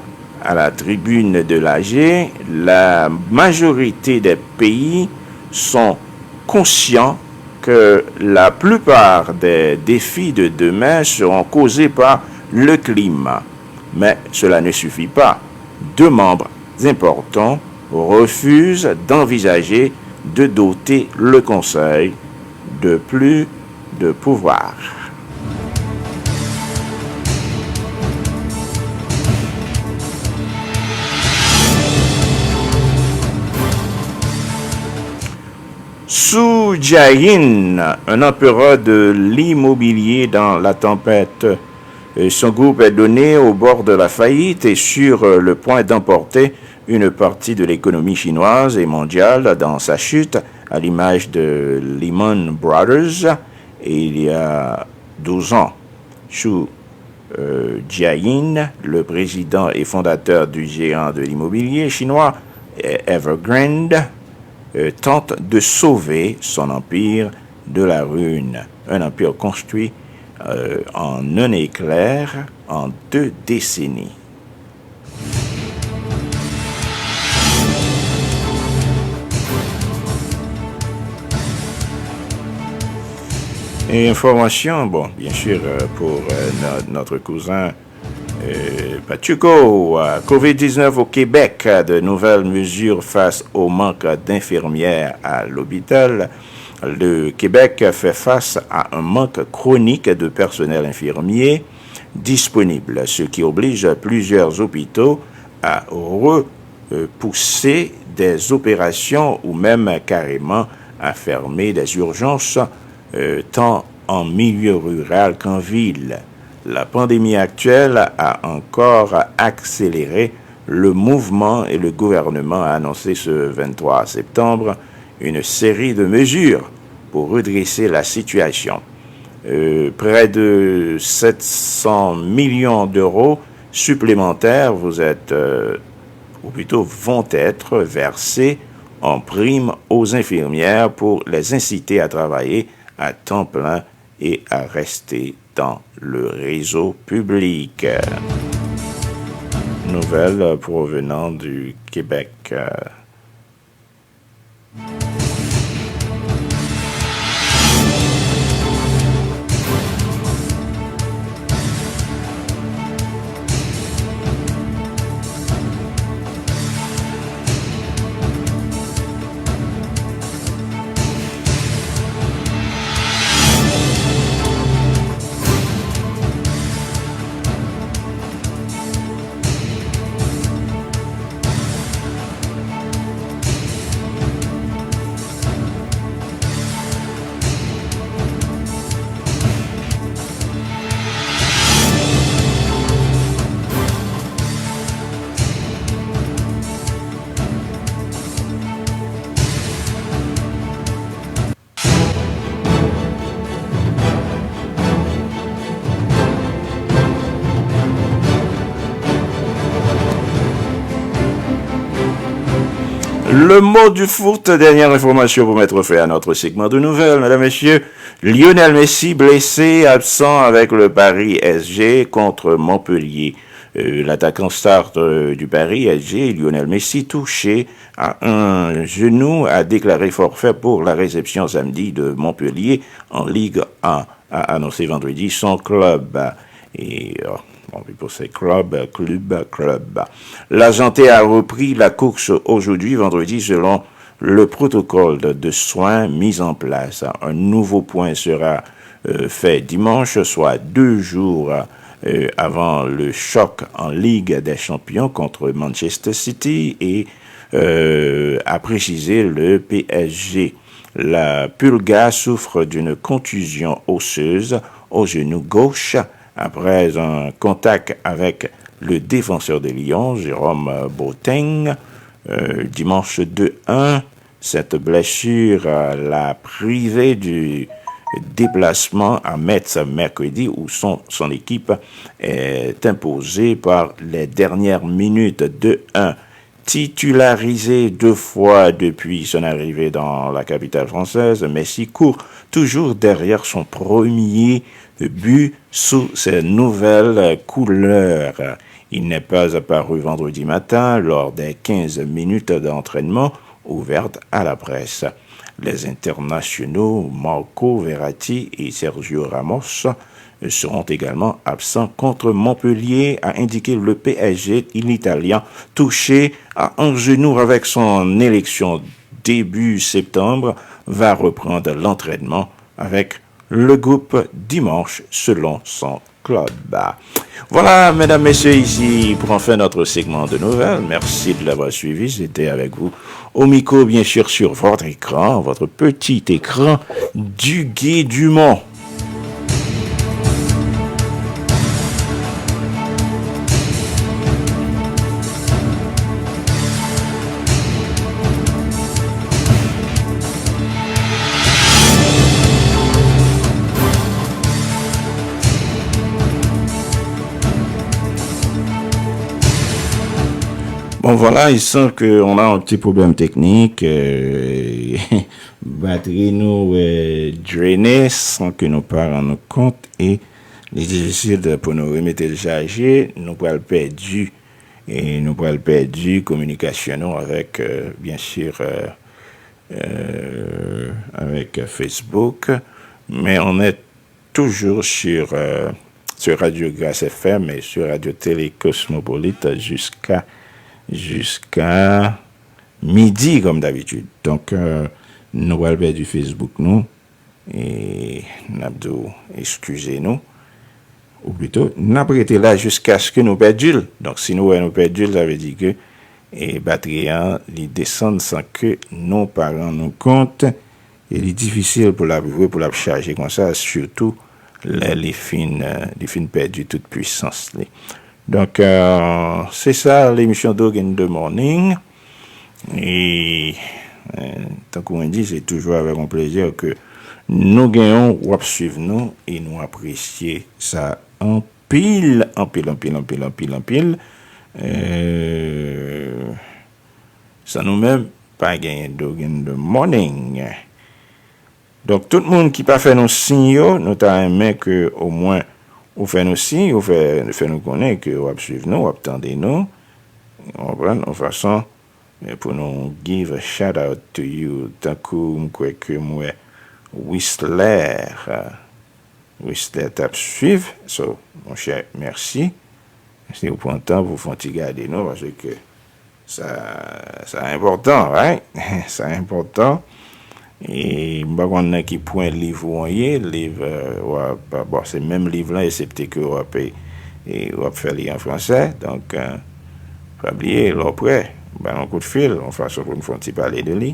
à la tribune de l'A G, la majorité des pays sont conscients que la plupart des défis de demain seront causés par le climat. Mais cela ne suffit pas. Deux membres importants refusent d'envisager de doter le Conseil de plus de pouvoir. Su Jiayin, un empereur de l'immobilier dans la tempête. Euh, son groupe est donné au bord de la faillite et sur, euh, le point d'emporter une partie de l'économie chinoise et mondiale dans sa chute, à l'image de Lehman Brothers, et il y a douze ans. Su, euh, Jiayin, le président et fondateur du géant de l'immobilier chinois, euh, Evergrande, euh, tente de sauver son empire de la ruine. Un empire construit, euh, en un éclair, en deux décennies. Et information, bon, bien sûr, euh, pour, euh, no- notre cousin, euh, Pachuco, euh, covid dix-neuf au Québec, de nouvelles mesures face au manque d'infirmières à l'hôpital. Le Québec fait face à un manque chronique de personnel infirmier disponible, ce qui oblige plusieurs hôpitaux à repousser des opérations ou même carrément à fermer des urgences, euh, tant en milieu rural qu'en ville. La pandémie actuelle a encore accéléré le mouvement et le gouvernement a annoncé ce vingt-trois septembre une série de mesures pour redresser la situation. Euh, près de sept cents millions d'euros supplémentaires vous êtes, euh, ou plutôt vont être versés en prime aux infirmières pour les inciter à travailler à temps plein et à rester dans le réseau public. Nouvelle provenant du Québec. Le mot du foot, dernière information pour mettre fin à notre segment de nouvelles, mesdames, messieurs. Lionel Messi blessé, absent avec le Paris S G contre Montpellier. Euh, l'attaquant star euh, du Paris S G, Lionel Messi, touché à un genou, a déclaré forfait pour la réception samedi de Montpellier en Ligue un, a annoncé vendredi son club. Et, euh, bon, pour ces clubs, club, club. L'Argenté a repris la course aujourd'hui, vendredi, selon le protocole de soins mis en place. Un nouveau point sera euh, fait dimanche, soit deux jours euh, avant le choc en Ligue des Champions contre Manchester City et euh, a précisé le P S G. La Pulga souffre d'une contusion osseuse au genou gauche après un contact avec le défenseur de Lyon, Jérôme Boateng, euh, dimanche deux un. Cette blessure euh, l'a privé du déplacement à Metz mercredi où son, son équipe est imposée par les dernières minutes deux un. Titularisé deux fois depuis son arrivée dans la capitale française, Messi court toujours derrière son premier but sous ses nouvelles couleurs. Il n'est pas apparu vendredi matin lors des quinze minutes d'entraînement ouvertes à la presse. Les internationaux Marco Verratti et Sergio Ramos seront également absents contre Montpellier, a indiqué le P S G. L'Italien, touché à un genou avec son élection début septembre, va reprendre l'entraînement avec le groupe dimanche selon son club. Voilà, mesdames, messieurs, ici prend fin notre segment de nouvelles. Merci de l'avoir suivi. C'était avec vous au micro, bien sûr, sur votre écran, votre petit écran du Guy Dumont. Bon, voilà, il semble qu'on a un petit problème technique. Euh, batri nou euh, drennen san ke nou pa rann nou kont e li difisil pou nou remete l chaje. Nou pral pèdi e nou pral pèdi kominikasyon nou avèk, euh, bien sûr, euh, euh, avec Facebook, mais on est toujours sur, euh, sur Radio Grâce F M et sur Radio Télé Cosmopolite jusqu'à jusqu'à midi, comme d'habitude. Donc, euh, nou pral pèdi Facebook nou. E n ap di w eskize nou. Ou plito, n ap rete la jiskaske nou pèdi l. Donk, si nou wè nou pèdi l, sa vle di ke e batri an, li desann san ke nou pa rann nou kont. E li difisil pou l ap jwe, pou l ap chaje konsa, sitou lè li fin, euh, li fin pèdi tout pwisans li. Donk, euh, se sa, lemisyon Dog in the Morning. E, euh, tankou mwen di, se toujou avèk yon plezi ke nou genyen w, w ap swiv nou e nou apresye sa anpil, anpil, anpil, anpil, anpil, anpil. Euh, San nou menm, pa genyen Dog in the Morning. Donk, tout moun ki pa fè nou siy yo, nou ta renmen ke omwen ou fè nou siy, ou fè, fè nou konnen ke w ap swiv nou, w ap tande nou. Ou konprann? Yon fason eh, pou nou give a shout out to you. Tankou m kwè ke m wè Whistler. Whistler t ap swiv. So, monchè, mèsi. Si w pran tan pou w fè yon ti gade nou, paske sa, sa enpòtan, right? Sa enpòtan. E m pa konn nan ki pwen liv ou an ye, liv, euh, w ap, bon, se menm liv lan, eksepte ke w ap, e, w ap fè li an fransè. Donk, euh, pa bliye, lè w prè, ba n yon kout fil, yon fason pou n fè yon ti pale de li.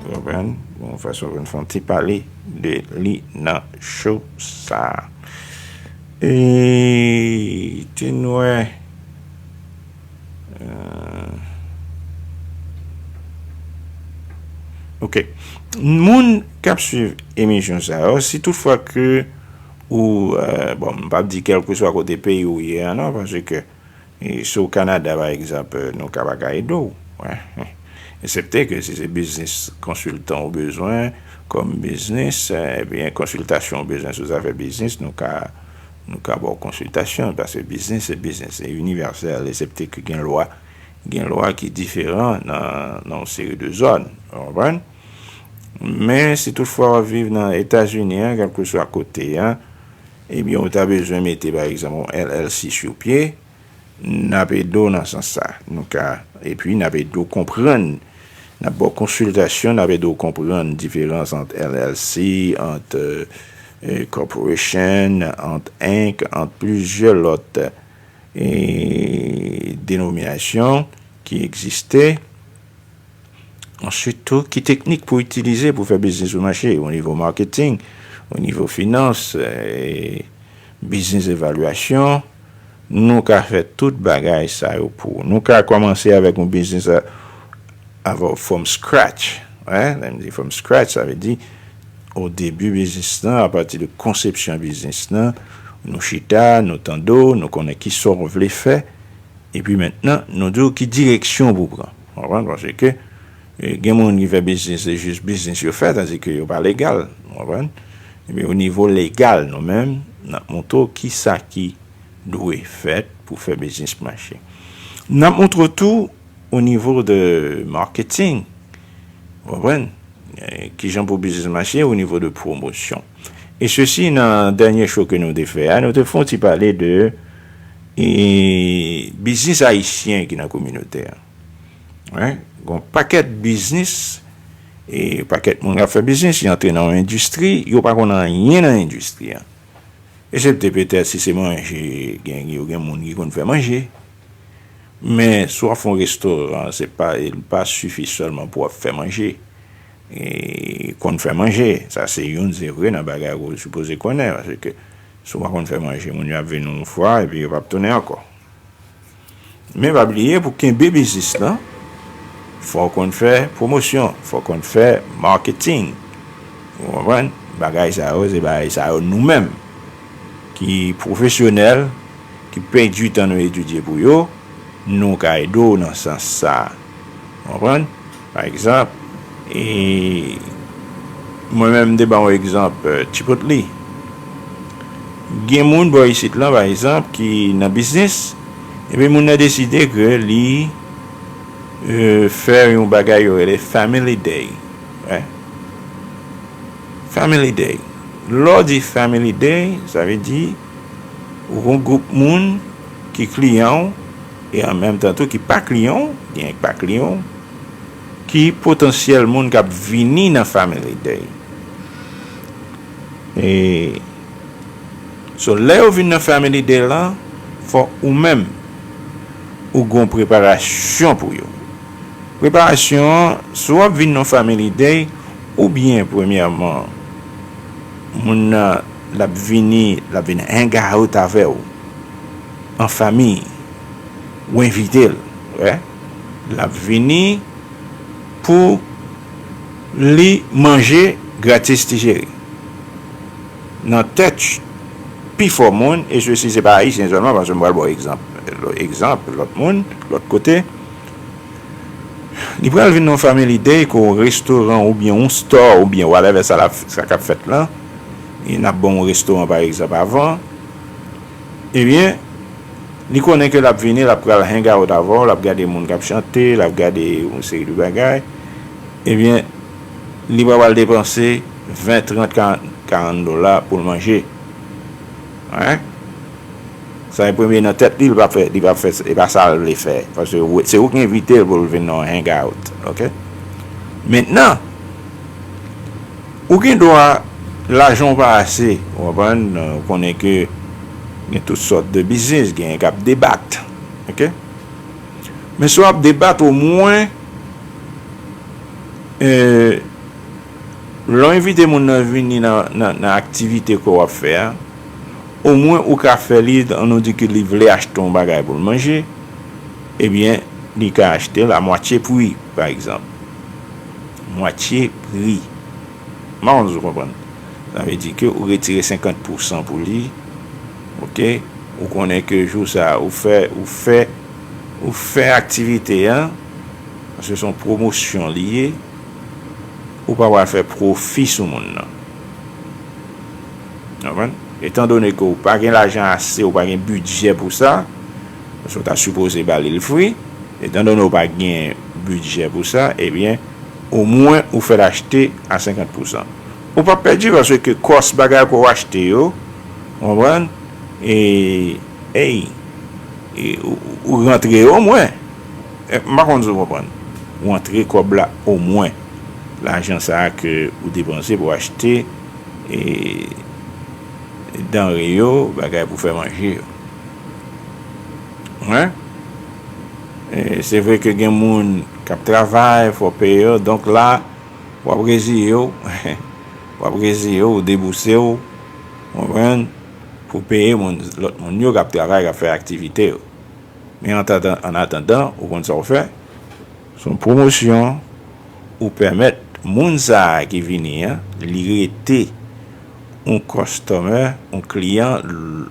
Ou konprann? Yon fason pou n fè yon ti pale de li nan show sa. E te nwè. Euh, ok. Moun k ap swiv emisyon sa yo, si toutfwa ke ou, euh, bon, m p ap di kèlkeswa kote peyi ou ye a non, paske e, si w Kanada, pa egzanp, euh, nou ka pa ka ede w. Wè. Eksepte ke si se biznis konsiltan ou bezwen, kòm biznis, ebyen, konsiltasyon ou bezwen sou zafè biznis, nou ka, nou ka ba w konsiltasyon, paske biznis se biznis, se inivèsèl, eksepte ke gen lwa, gen lwa ki diferan nan, nan yon seri de zòn, ou konprann? Men si toutfwa w ap viv nan Etazini an, kèlkeswa kote a, ebyen, ou ta bezwen mete, pa egzanp, yon L L C sou pye, n ap ede w nan sans sa. Nou ka, epi n ap ede w konprann, n ap ba w konsiltasyon, n ap ede w konprann diferans ant L L C, ant, euh, corporation, ant Inc, ant plizyè lòt, eh, denominasyon ki egziste. Answit tou, ki teknik pou itilize pou fè biznis ou mache, o nivo marketing, o nivo finans, eh, biznis evalyasyon, nou ka fè tout bagay sa yo pou ou. Nou ka kòmanse avèk yon biznis a, avè w from scratch. Wi, lè m di from scratch, sa vle di, o debi biznis lan, apati de konsepsyon biznis lan, nou chita, nou tande w, nou konnen kisa w vle fè, epi mentnan, nou di w ki direksyon pou w pran. Ou konprann? Paske, eh, gen moun ki fè biznis, se jis biznis yo fè, tandike yo pa legal. Ou konprann? Epi o nivo legal, nou menm, n ap montre w kisa ki dwe fèt pou fè biznis mache. N ap montre w tou o nivo de marketing, ou konprann? Eh, kijan pou biznis mache o nivo de pwomosyon. E sesi nan dènye show ke nou te fè a, nou te fè yon ti pale de, eh, biznis ayisyen ki nan kominote a. Wi, gen yon pakèt biznis, e pakèt moun k ap fè biznis, yo antre nan yon endistri, yo pa konn anyen nan endistri a. Eksepte petèt si se manje, gen, yo gen moun ki konn fè manje. Men si w ap fè yon restoran, se pa, li pa sifi sèlman pou w ap fè manje. E konn fè manje, sa se youn, se vre, nan bagay ou sipoze konnen, paske si w pa konn fè manje, moun yo ap vin yon fwa, epi yo p ap tounen ankò. Men pa bliye, pou kenbe biznis lan, fò w konn fè pwomosyon, fò w konn fè marketing. Ou konprann? Bagay sa yo, se bagay sa yo nou menm ki pwofesyonèl, ki pèdi tan nou etidye pou yo, nou ka ede w nan sans sa a. Ou konprann? Pa egzanp, e, mwen menm, m te ba w egzanp, eh, Chipotle. Gen moun bò isit lan, pa egzanp, ki nan biznis, epi moun nan deside ke li, eh, fè yon bagay yo rele Family Day. Wi. Family Day. Lè w di Family Day, sa vle di ou gen yon gwoup moun ki kliyan w, e an menm tan tou ki pa kliyan w, gen pa kliyan w, ki potansyèl moun k ap vini nan Family Day. E, so, lè yo vin nan Family Day lan, fò ou menm, ou gen yon preparasyon pou yo. Preparasyon an, si w ap vin nan Family Day, oubyen, premyèman, moun nan, l ap vini, l ap vin hang out avè w, an fanmi, ou envite l, wi. L ap vini pou li manje gratis ti cheri. Nan tèt pifò moun, e sesi se pa Ayisyen sèlman, paske m pral ba w egzanp, egzanp, lòt moun, lòt kote. Li pral vin nan yon Family Day ke yon restoran oubyen yon store oubyen whatever sa l ap, sa k ap fèt lan, e n ap ban yon restoran pa egzanp avan, ebyen, li konnen ke l ap vini, l ap pral hang out avè w, l ap gade moun k ap chante, l ap gade yon seri de bagay, ebyen, li pa pral depanse ven, trant, karant, karant dola pou l manje. Wi. Sa e premye nan tèt li, li p ap fè, li p ap fè, e pa sa l vle fè. Paske ou, se ou ki envite l pou l vin nan yon hang out, oke? Mentnan, ou gen dwa, lajan w pa ase, ou konprann, ou konnen ke gen tout sòt de biznis, gen k ap debat, oke? Men si w ap debat, omwen, eh, lè w envite moun nan vini nan, nan, nan aktivite ke w ap fè a, omwen ou ka fè li, ann nou di ke li vle achte yon bagay pou l manje, ebyen, li ka achte l a mwatye pri, pa egzanp. Mwatye pri. M pa konn si w konprann. Sa vle di ke ou retire senkant pousan pou li, oke? Ou konnen ke jou sa a, ou fè, ou fè, ou fè aktivite a, Se yon pwomosyon li ye, ou pa pral fè pwofi sou moun nan. Konprann? Etandone ke ou pa gen lajan ase, ou pa gen bidjè pou sa, paske w ta sipoze ba li l fri, etandone ou pa gen bidjè pou sa, ebyen, omwen ou fè l achte a senkant pousan. Ou p ap pèdi paske kòs bagay ke w achte yo, ou konprann? E, ey, e, ou, ou rantre yo omwen. E, m pa konn si w konprann. Ou rantre kòb la omwen. Lajan sa a ke ou depanse pou achte, e, danre yo, bagay pou fè manje yo. Wi. E, se vre ke gen moun k ap travay, fò w peye yo. Donk la, w ap reziye w. W ap reziye w, ou debouse w. Konprann? Pou peye moun, lòt moun yo k ap travay, k ap fè aktivite yo. Men an atandan, an atandan, ou konn sa w fè? Se yon pwomosyon ou pèmèt moun sa a ki vini an, li rete yon customer, yon kliyan l-,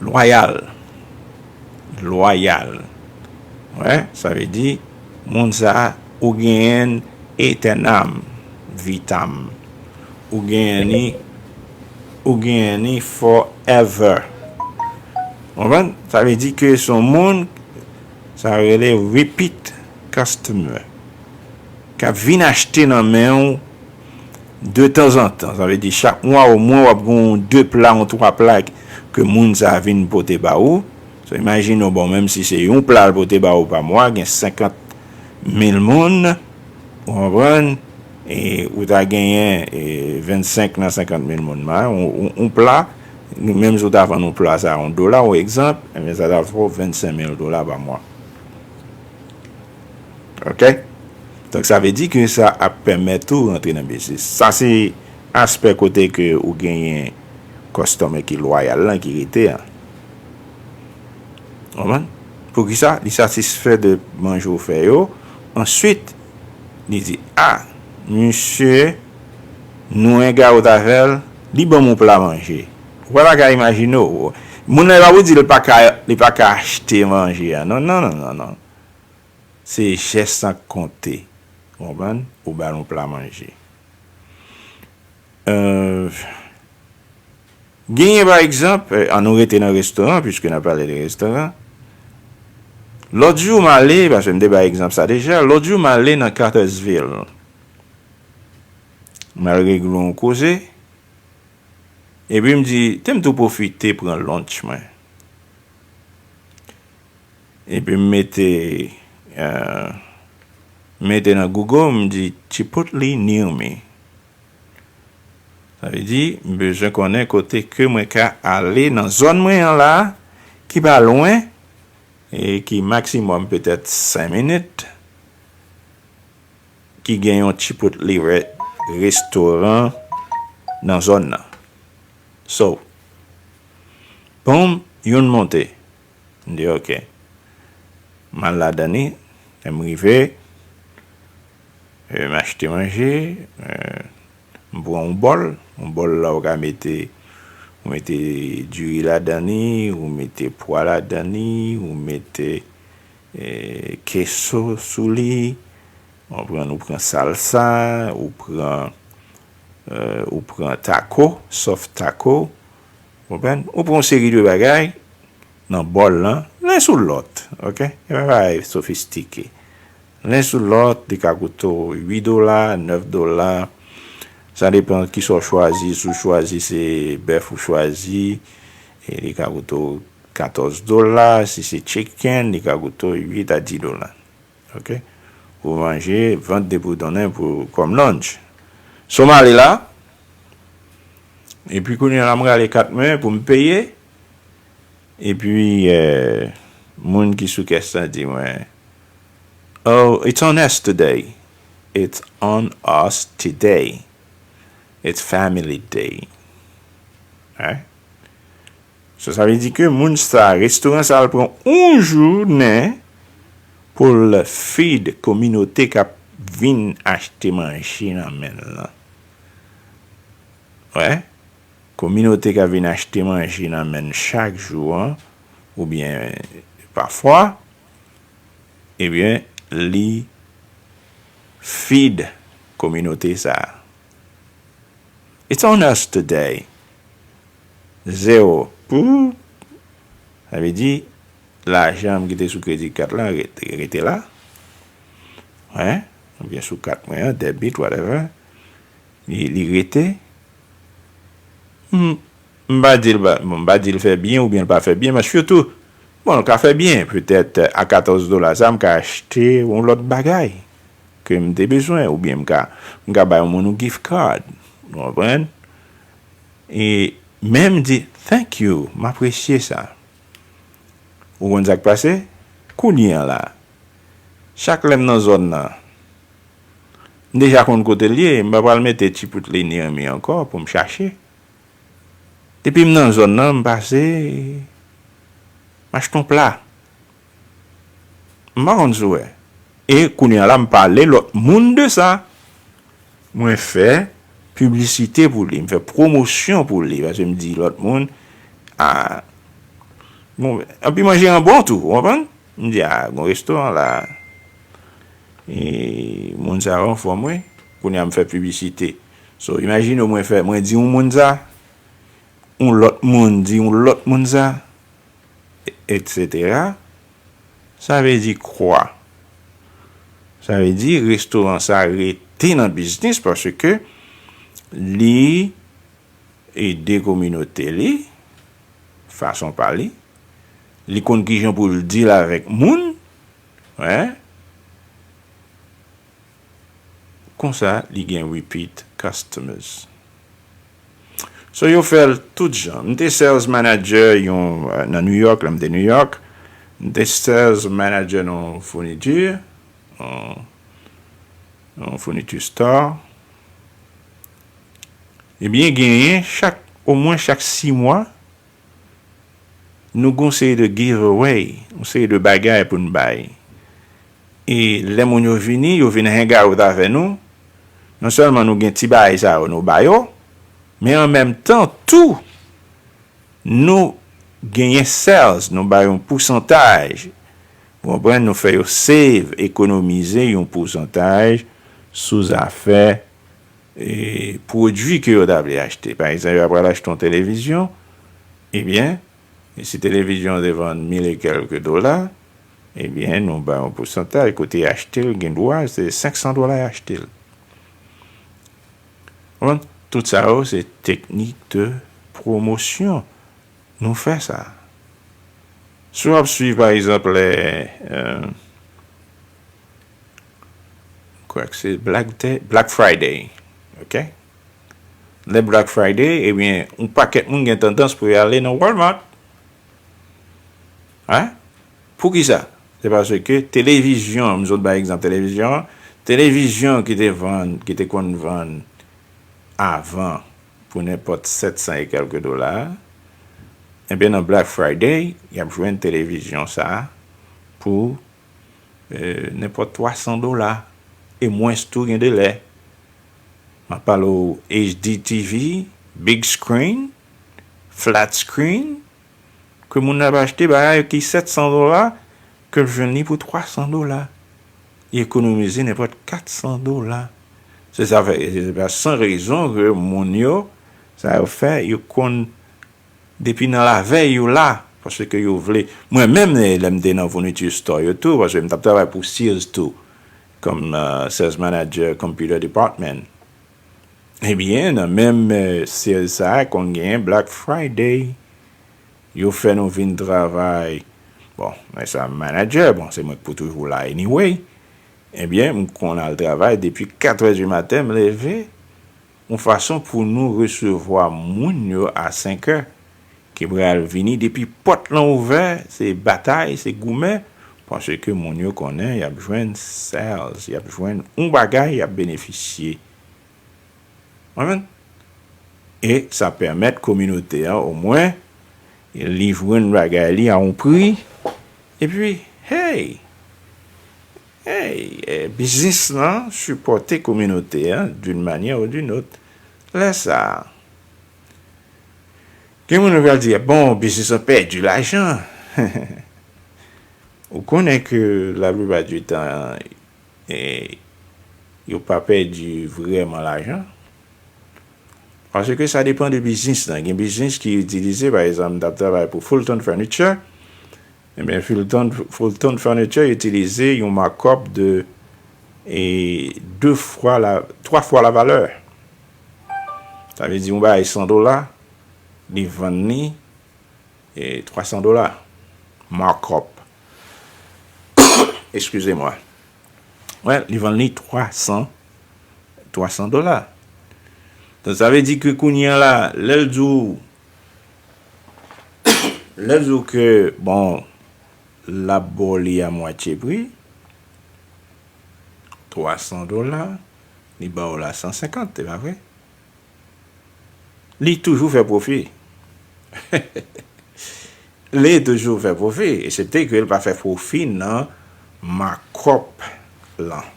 lwayal. Lwayal. Wi, sa vle di, moun sa a, ou genyen l aeternam vitam. Ou genyen li, ou genyen li forever. Konprann? Sa vle di ke se yon moun, sa rele repeat customer, k ap vin achte nan men w de tanzantan. Sa vle di chak mwa omwen w ap gen yon de pla, yon twa pla ke moun sa a vin pote ba ou. So, imajine w, bon, menm si se yon pla l pote ba ou pa mwa, gen senkant mil moun, ou konprann? E ou ta genyen, e, vennsenk nan senkant mil moun, ma, yon, yon, yon pla, menm si w ta vann yon pla sa a yon dola, yon egzanp, ebyen, sa ta fè w vennsenk mil dola pa mwa. Oke? Donk, sa vle di ke sa ap pèmèt ou rantre nan biznis. Sa se aspè kote ke ou genyen customer ki lwayal lan ki rete an. Konprann? Poukisa? Li satisfè de manje w fè yo. Answit, li di, "A, misye, nou enga out avè l, li ban m yon pla manje." Ou pa ta ka imajine w. Moun nan, li pa pou di li pa ka, li pa ka achte manje a. Non, non, non, non, non. Se jès lan k konte. Konprann? Ou ba l yon pla manje. Euh, genyen, pa egzanp, euh, ann nou rete nan restoran, piske n ap pale de restoran. Lòt jou, m ale, paske m te bay egzanp sa deja, lòt jou, m ale nan Cartersville. M al regle yon koze, epi m di, te m tou pwofite pran lunch mwen. Epi m mete, euh, mete nan Google, m di, "Chipotle near me." Sa vle di, m bezwen konnen kote ke mwen ka ale nan zòn mwen an la, ki pa lwen, e ki maksimòm petèt senk minit, ki gen yon Chipotle re-, restoran nan zòn nan. So, bonm, youn monte. M di, "Oke." M al ladan li, lè m rive, e, m achte manje, e, m pran yon bòl. Yon bòl la, ou ka mete, ou mete diri ladan li, ou mete pwa ladan li, ou mete, e, keso sou li, ou pran, ou pran salsa, ou pran, e, ou pran taco, soft taco, konprann? Ou pran yon seri de bagay, nan bòl lan, len sou lòt, oke? E pa bagay sofistike. Len sou lòt, li ka koute w uit dola, nèf dola. Sa depann kisa w chwazi, si w chwazi se bèf ou chwazi, e li ka koute w katòz dola, si se chicken, li ka koute w uit a dis dola. Oke? Ou manje vant depi w donnen pou, kòm lunch. So m ale la, epi kounye a la m rale kat mwen pou m peye, epi, eh, moun ki sou kès la di mwen, "Oh, it's on us today. It's on us today. It's family day." Right? So, sa vle di ke moun sa, restoran sa, l pran yon jounen pou l feed kominote k ap vin achte manje nan men l lan. Wè, kominote k ap vin achte manje nan men l chak jou an, oubyen pafwa, ebyen, li feed kominote sa a. It's on us today. Zewo. Pou, sa vle di, lajan m ki te sou kredi kat la rete, rete la. Wen, oubyen sou kat mwen an, debit, whatever. Li, li rete. M, m pa di l pa, bon, m pa di l fè byen oubyen l pa fè byen, men sitou, bon, l ka fè byen. Petèt, a katòz dola sa, m ka achte yon lòt bagay ke m te bezwen, oubyen m ka, m ka bay yon moun yon gift card. Ou konprann? E, men m di, "Thank you, m apresye sa." Ou konn sa k pase? Kounye a la, chak lè m nan zòn nan, m deja konn kote l ye, m pa pral mete chipotle ni anmi ankò pou m chache. Depi m nan zòn nan, m pase, m achte yon pla. M pa konn si w wè. E kounye a la, m pale lòt moun de sa. Mwen fè piblisite pou li, m fè pwomosyon pou li, paske m di lòt moun, a, bon, anpi manje an bon tou, ou konprann? M di, a, gon restoran la. E moun sa yo anfòm, wi. Kounye a m fè piblisite. So, imajine w mwen fè, mwen di yon moun sa, yon lòt moun di yon lòt moun sa, etsetera. Sa vle di kwa? Sa vle di restoran sa rete nan biznis paske li ede kominote li, fason pa li. Li konn kijan pou l deal avèk moun. Wen. Konsa, li gen repeat customers. So, yo fè l tout jan. M te sales manager yon, euh, nan New York, lè m te New York. M te sales manager nan yon fourniture, yon, yon fourniture store. Ebyen, genyen chak, omwen chak sis mwa, nou gon seri de giveaway, yon seri de bagay pou n bay. E lè moun yo vini, yo vin hang out avè nou, non sèlman nou gen ti bagay sa yo, nou ba yo, men an menm tan tou, nou genyen sales, nou ba yo yon pousantaj. Ou konprann? Nou fè yo save, ekonomize yon pousantaj sou zafè e pwodui ke yo ta vle achte. Pa egzanp, yo pral achte yon televizyon, ebyen, e si televizyon an te vann mil e kèlke dola, ebyen, nou ba yon pousantaj, kote y achte l, gen dwa, se senk san dola y achte l. Konprann? Tout sa yo, se teknik de pwomosyon. Nou fè sa. Si w ap swiv, pa egzanp, lè, euh, kwak se Black Day, Black Friday, ok? Lè Black Friday, ebyen, yon pakèt moun gen tandans pou y ale nan Walmart. Hein? Poukisa? Se paske televizyon, m sot bay egzanp televizyon an, televizyon ki te vann, ki te konn vann avan pou nenpòt sèt san e kèlke dola, enben, nan Black Friday, y ap jwenn televizyon sa a pou, euh, nenpòt twa san dola, e mwens tou gen de lè. M ap pale w H D T V, big screen, flat screen, ke moun nan ap achte bagay ki sèt san dola, ke l jwenn li pou twa san dola. Li ekonomize nenpòt kat san dola. Se sa fè, se pa san rezon ke moun yo, sa yo fè, yo konn depi nan lavèy yo la, paske yo vle. Mwen menm, eh, lè m te nan fourniture store yo tou, paske m t ap travay pou Sears tou, kòm, euh, sales manager computer department. Ebyen, nan menm, eh, sales sa a, konn genyen Black Friday. Yo fè nou vin travay. Bon, men sa manager, bon, se mwen k pou toujou la anyway. Ebyen, m konn al travay depi katrè di maten, m leve, yon fason pou nou resevwa moun yo a senk è, ki pral vini depi pòt lan ouvè, se batay, se goumen, paske moun yo konnen y ap jwenn sales, y ap jwenn yon bagay, y ap benefisye. Amen. E sa pèmèt kominote a, omwen, li jwenn bagay li a yon pri. Epi, hey! Hey! Eh, biznis lan sipòte kominote a d'une manière ou d'une autre. Lè sa a, gen moun yo pral di, "Bon, biznis lan pèdi lajan." Ou konnen ke laplipa di tan, e, yo pa pèdi vrèman lajan. Paske sa depann de biznis lan. Gen biznis ki itilize, pa egzanp, m t ap travay pou Fulton Furniture. Ebyen, Fulton, Fulton Furniture itilize yon markup de, e, de fwa la, twa fwa la valè. Sa vle di, yon bagay san dola, li vann li, e, twa san dola. Markup. Excusez-moi. Wè, li vann li twa san, twa san dola. Donk, sa vle di ke kounye a la, lè l di w, lè l di w ke, bon, l ap ba w li a mwatye pri, twa san dola, li ba w la san senkant, se pa vre? Li toujou fè pwofi. Li toujou fè pwofi, eksepte ke l pa fè pwofi nan makòp lan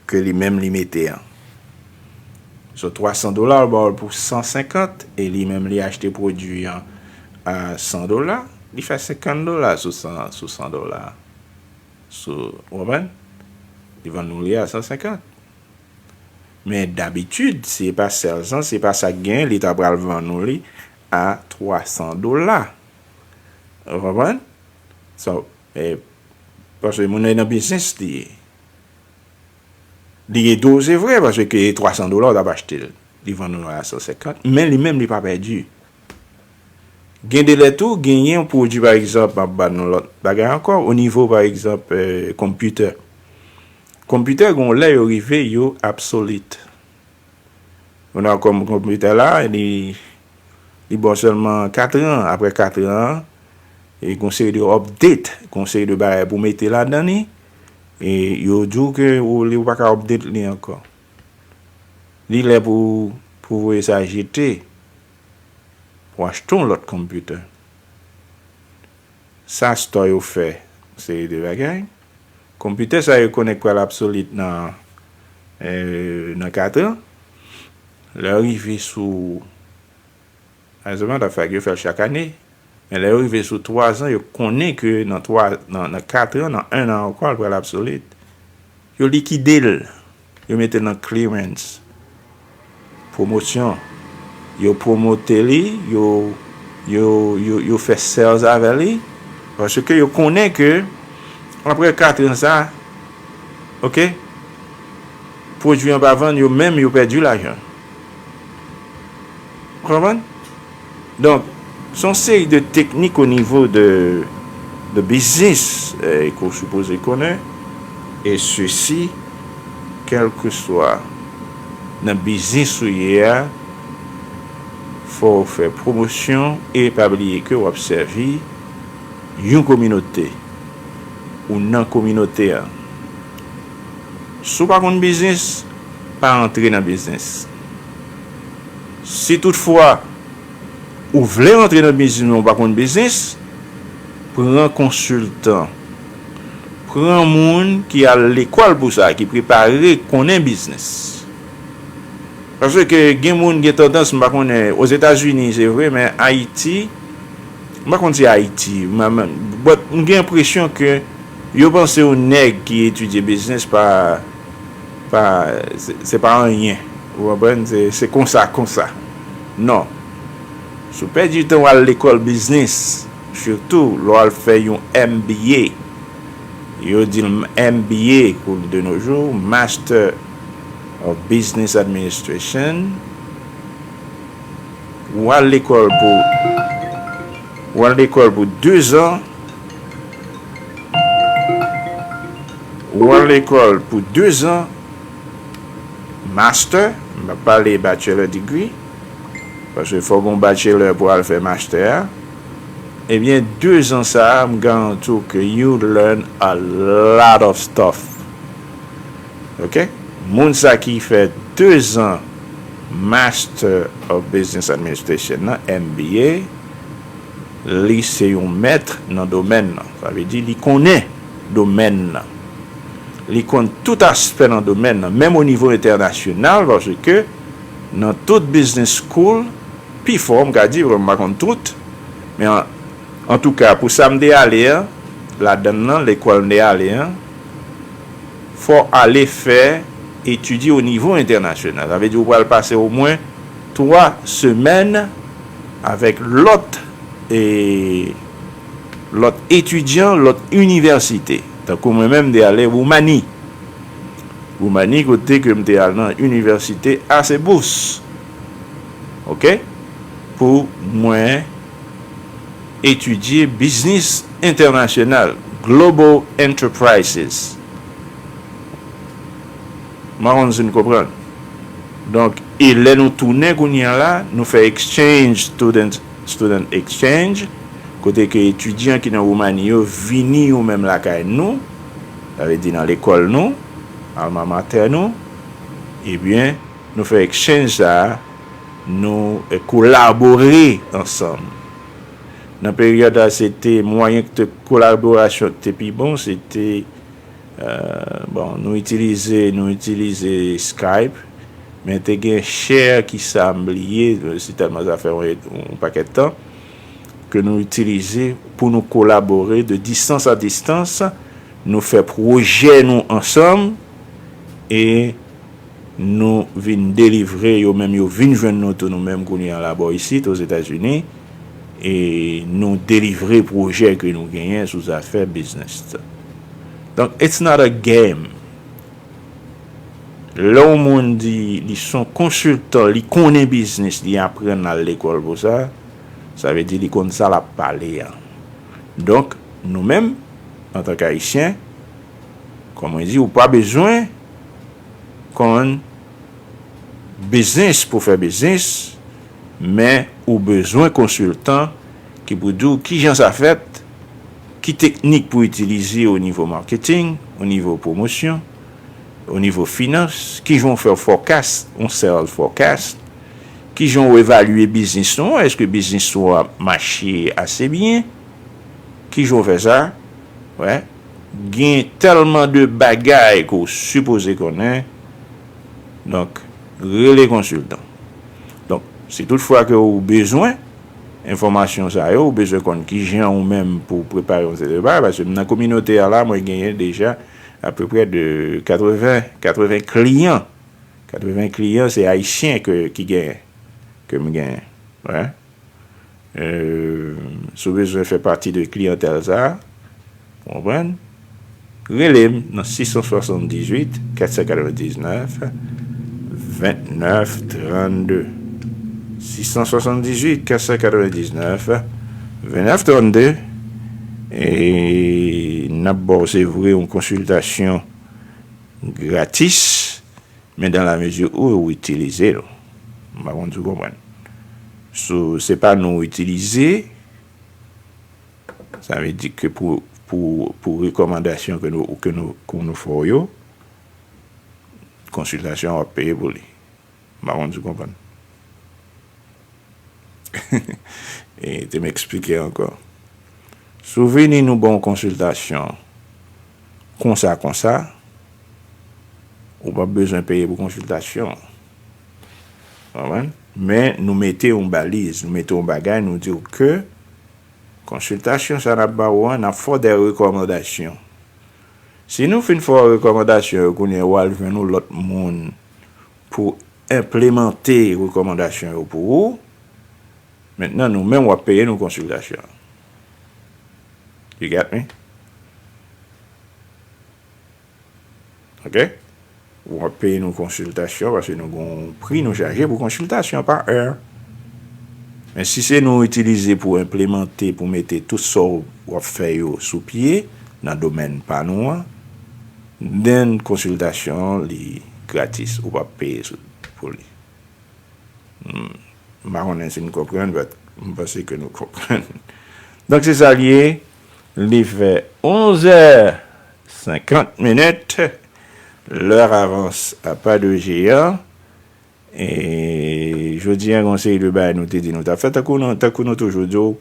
ke li menm li mete an. So, twa san dola, l ba w l pou san senkant, e li menm li achte pwodui an a san dola, li fè senkant dola sou san, sou san dola. Sou, ou konprann? Li vann nou li a san senkant. Men dabitid, si e pa sales lan, si e pa sa k genyen, li ta pral vann nou li a twa san dola. Ou konprann? So, e, paske moun nan nan biznis li ye. Li ede w, se vre, paske twa san dola w t ap achte l. Li vann ou l a san senkant, men li menm li pa pèdi. Gen de lè tou, genyen yon pwodui, pa egzanp, m ap ba nou lòt bagay ankò, o nivo, pa egzanp, e, konpitè. Konpitè, gen yon lè yo rive, yo obsolete. Ou nan kòm konpitè la, li, li ba w sèlman kat an. Apre kat an, e gen yon seri de update, gen yon seri de bagay pou mete ladan li, e yo di w ke ou, li, ou pa ka update li ankò. Li lè pou, pou voye sa jete, pou achte yon lòt konpitè. Sa store yo fè, seri de bagay. Konpitè sa yo konnen k pral obsolete nan, e, nan kat an. Lè yo rive sou, pa egzanp, sa fè yo fè l chak ane. Men lè yo rive sou twa zan, yo konnen ke nan twa, nan, nan kat an, nan en an ankò, l pral obsolete. Yo likide l. Yo mete l nan clearance. Pwomosyon. Yo pwomote li, yo, yo, yo, yo fè sales avè li. Paske yo konnen ke apre kat an sa, oke, pwodui an pa vann, yo menm, yo pèdi lajan. Ou konprann? Donk, se yon seri de teknik o nivo de, de biznis, e, ke w sipoze konnen, e sesi, kèlkeswa nan biznis ou ye a, fò w fè pwomosyon e pa bliye ke w ap sèvi yon kominote ou nan kominote a. Si w pa konn biznis, pa antre nan biznis. Si toutfwa ou vle rantre nan biznis men w pa konn biznis, pran konsiltan. Pran moun ki al lekòl pou sa, ki prepare konnen biznis. Paske gen moun gen tandans, m pa konnen, Ozetazini, se vre, men Ayiti, m pa konn si Ayiti, m, m, but m gen enpresyon ke yo panse yon nèg ki etidye biznis pa, pa, se, se pa anyen. Ou konprann? Se, se konsa, konsa. Non. Si w pèdi tan w al lekòl biznis, sitou lè w al fè yon M B A, yo di l M B A pou de nos jours, Master of Business Administration, w al lekòl pou, w al lekòl pou de zan, w al lekòl pou de zan, master, m ap pale bachelor degree, paske fòk yon bachelor pou al fè master a. Ebyen, de zan sa a, m garanti w ke you learn a lot of stuff. Oke? Moun sa ki fè de zan Master of Business Administration nan, M B A, li se yon mèt nan domèn nan. Sa vle di li konnen domèn nan. Li konn tout aspè nan domèn nan, menm o nivo entènasyonal, paske nan tout business school, pifò, m ka di, m pa konn tout, men an, antouka, pou sa m te ale a, ladan l lan, lekòl m te ale an, fò w ale fè etidye o nivo entènasyonal. Sa vle di ou pral pase omwen twa semèn avèk lòt, e, lòt etidyan, lòt inivèsite. Tankou mwen menm, m te ale Woumani. Woumani, kote ke m te al nan inivèsite Asebous. Oke? Pou mwen etidye biznis entènasyonal, global enterprises. M pa konn si n konprann. Donk, e lè nou tounen kounye a la, nou fè exchange, student, student exchange, kote ke etidyan ki nan Woumani yo vini yo menm lakay nou, sa vle di nan lekòl nou, alma mater nou, ebyen, nou fè exchange sa a, nou, eh, kolabore ansanm. Nan peryòd la, se te mwayen de kolaborasyon ki te pi bon, se te, eh, bon, nou itilize, nou itilize Skype, men te gen Share ki sa m bliye, se tèlman sa fè yon, yon pakèt tan, ke nou itilize pou nou kolabore de distance à distance, nou fè pwojè nou ansanm, e nou vin delivre, yo menm yo vin jwenn nou tou nou menm kounye a la bò isit Ozetazini, e nou delivre pwojè ke nou genyen sou zafè biznis. Donk, it's not a game. Lè yon moun di li se yon konsiltan, li konnen biznis, li aprann al lekòl pou sa, sa vle di li konn sa l ap pale a. Donk, nou menm, antanke Ayisyen, kòm mwen di, ou pa bezwen konn biznis pou fè biznis, men ou bezwen konsiltan ki pou di w kijan sa fèt, ki teknik pou itilize o nivo marketing, o nivo pwomosyon, o nivo finans, kijan w fè forecast, yon sales forecast, kijan w evalye biznis ou, èske biznis ou ap mache ase byen, kijan w fè sa, wè, gen tèlman de bagay ke w sipoze konnen, donk, rele konsiltan. Donk, si toutfwa ke w bezwen enfòmasyon sa yo, ou bezwen konn kijan ou menm pou w prepare yon seri de bagay, paske m nan kominote a la, mwen genyen deja apeprè de katreven, katreven kliyan. Katreven kliyan, se Ayisyen ke, ki genyen, ke m genyen. Wè. Euh, si w bezwen fè pati de kliyantèl sa a, w konprann? Rele m nan sis san swasanndizuit, kat san katrevendiznèf, vennèf trannde. Sis san swasanndizuit, kat san katrevendiznèf, vennèf trannde. E n ap ba w, se vre, yon konsiltasyon gratis, men dans la mesure où ou itilize l. M pa konn si w konprann. So, se pa nou itilize, sa vle di ke pou, pou, pou rekòmandasyon ke nou, ke nou, ke nou fè w yo, konsiltasyon w ap peye pou li. M pa konn si w konprann. E te m eksplike ankò. Si w vini nou ba w konsiltasyon konsa, konsa, ou p ap bezwen peye pou konsiltasyon. Konprann? Men nou mete yon baliz, nou mete yon bagay, nou di w ke konsiltasyon sa n ap ba ou an, n ap fè w de rekòmandasyon. Si nou fin fè w rekòmandasyon yo, kounye a w al jwenn yon lòt moun pou enplimante rekòmandasyon yo pou ou, mentnan nou menm w ap peye nou konsiltasyon. You get me? Oke? W ap peye nou konsiltasyon, paske nou gen yon pri nou chaje pou konsiltasyon pa è. Men si se nou itilize pou enplimante, pou mete tout sa w ap fè yo sou pye nan domèn pa nou an, then konsiltasyon an, li gratis, ou p ap peye sou, pou li. Hmm. M pa konnen si n konprann, but m panse ke nou konprann. Donk, se sa l ye. Li fè onz è senkant minit. L'heure avance à pas de géant. E jodi a, gen yon seri de bagay nou te di nou t ap fè, tankou nou, tankou nou toujou di w,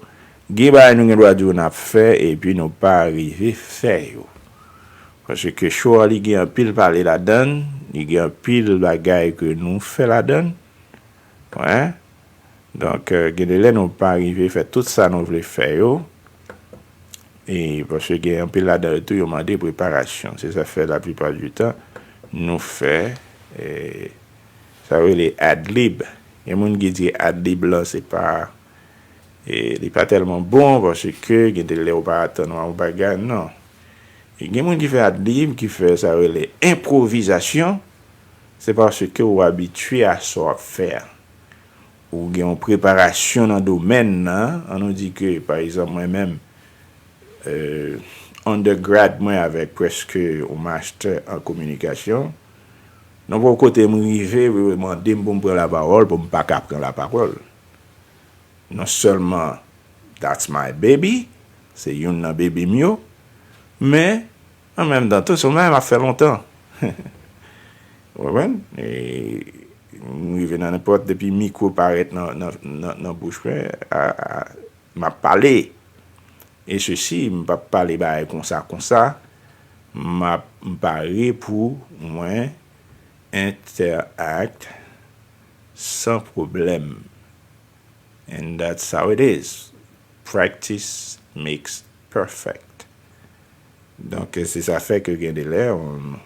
gen bagay nou gen dwa di w n ap fè, epi nou pa rive fè yo. Paske show a, li gen anpil pale ladan l, li gen anpil bagay ke nou fè ladan l. Wi. Donk, euh, gen de lè nou pa rive fè tout sa nou vle fè yo. E paske gen anpil ladan yo tou, yo mande preparasyon. Se sa fè laplipa di tan, nou fè, e, sa yo rele ad lib. Gen moun ki di ad lib lan, se pa, e, li pa tèlman bon, paske gen de lè ou pa atann yon bagay, non. E gen moun ki fè ad lib, ki fè sa yo rele enpwovizasyon, se paske ou abitye a sa w ap fè a. Ou gen yon preparasyon nan domèn nan, an nou di ke, pa egzanp, mwen menm, e, undergrad mwen avèk prèske yon master an kominikasyon, nan yon kote m rive, yo mande m pou m pran lapawòl, pou m pa ka pran lapawòl. Non sèlman, that's my baby, se youn nan baby m yo, men, an menm tan tou, se yon bagay m ap fè lontan. Ou konprann? E, m rive nan nenpòt, depi mikwo parèt nan, nan, nan, nan bouch mwen, a, a, m ap pale. E sesi, m p ap pale bagay konsa, konsa. M ap, m pare pou mwen interact san pwoblèm. And that's how it is. Practice makes perfect. Donk, se sa fè ke gen de lè, on,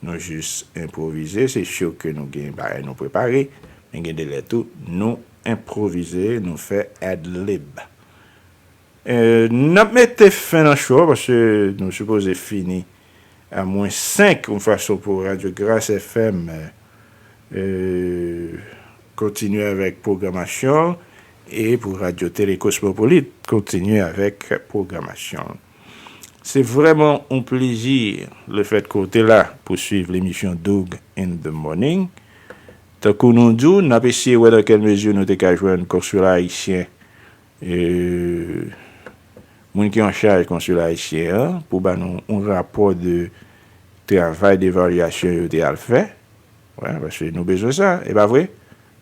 nou jis enpwovize. Se si ke nou gen bagay nou prepare, men gen de lè tou, nou enpwovize, nou fè ad lib. E, n ap mete fen nan show a, paske nou sipoze fini a mwens senk, yon fason pou Radyo Gras F M, e, kontinye avèk pwogramasyon, e pou Radyo Tele Kosmopolit kontinye avèk pwogramasyon. Se vrèman yon plezi, lefèt ke w te la pou swiv lemisyon Doug in the Morning. Tankou nou di w, n ap eseye wè nan kèl mezi nou te ka jwenn konsila ayisyen, e, moun ki an chaj konsila ayisyen an, pou ba nou yon rapò de travay devalyasyon yo te al fè. Wè, paske nou bezwen sa, e pa vre?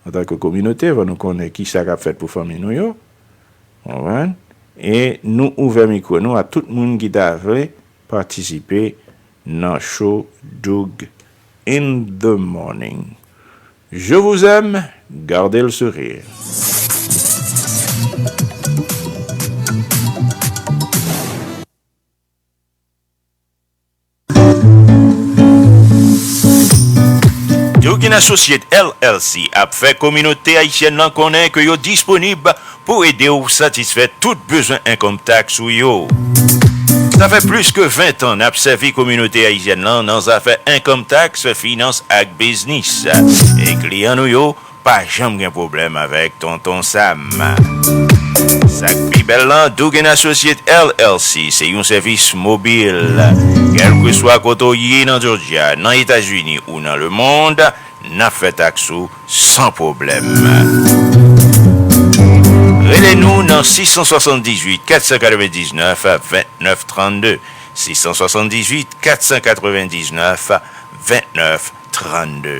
Antanke kominote, fò nou konnen kisa k ap fèt pou fanmi nou yo. Konprann? E nou ouvè mikwo nou a tout moun ki ta vle patisipe nan show Doug in the Morning. Je vous aime, gardez le sourire. Dugin Associate L L C ap fè kominote ayisyèn nan konnen ke yo disponib pou ede w satisfè tout bezwen income tax ou yo. Sa fè plis ke ven tan n ap sèvi kominote ayisyèn nan nan zafè income tax, finans ak biznis. E kliyan nou yo pa janm gen pwoblèm avèk Tonton Sam. Sa k pi bèl lan, Doug and Associate L L C se yon sèvis mobil. Kèlkeswa kote w ye nan Georgia, nan Etazini ou nan lemonn, n ap fè taks ou san pwoblèm. Rele nou nan sis san swasanndizuit, kat san katrevendiznèf, vennèf trannde, sis san swasanndizuit, kat san katrevendiznèf, vennèf trannde.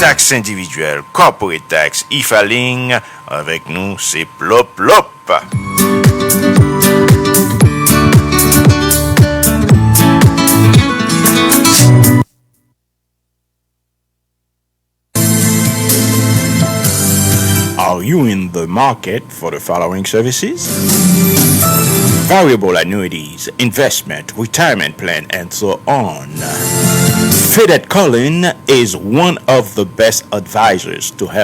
Taks endividyèl, corporate tax, e-filing, avèk nou, se plop, plop. Are you in the market for the following services? Variable annuities, investment, retirement plan, and so on. Fedette Cullen is one of the best advisors to help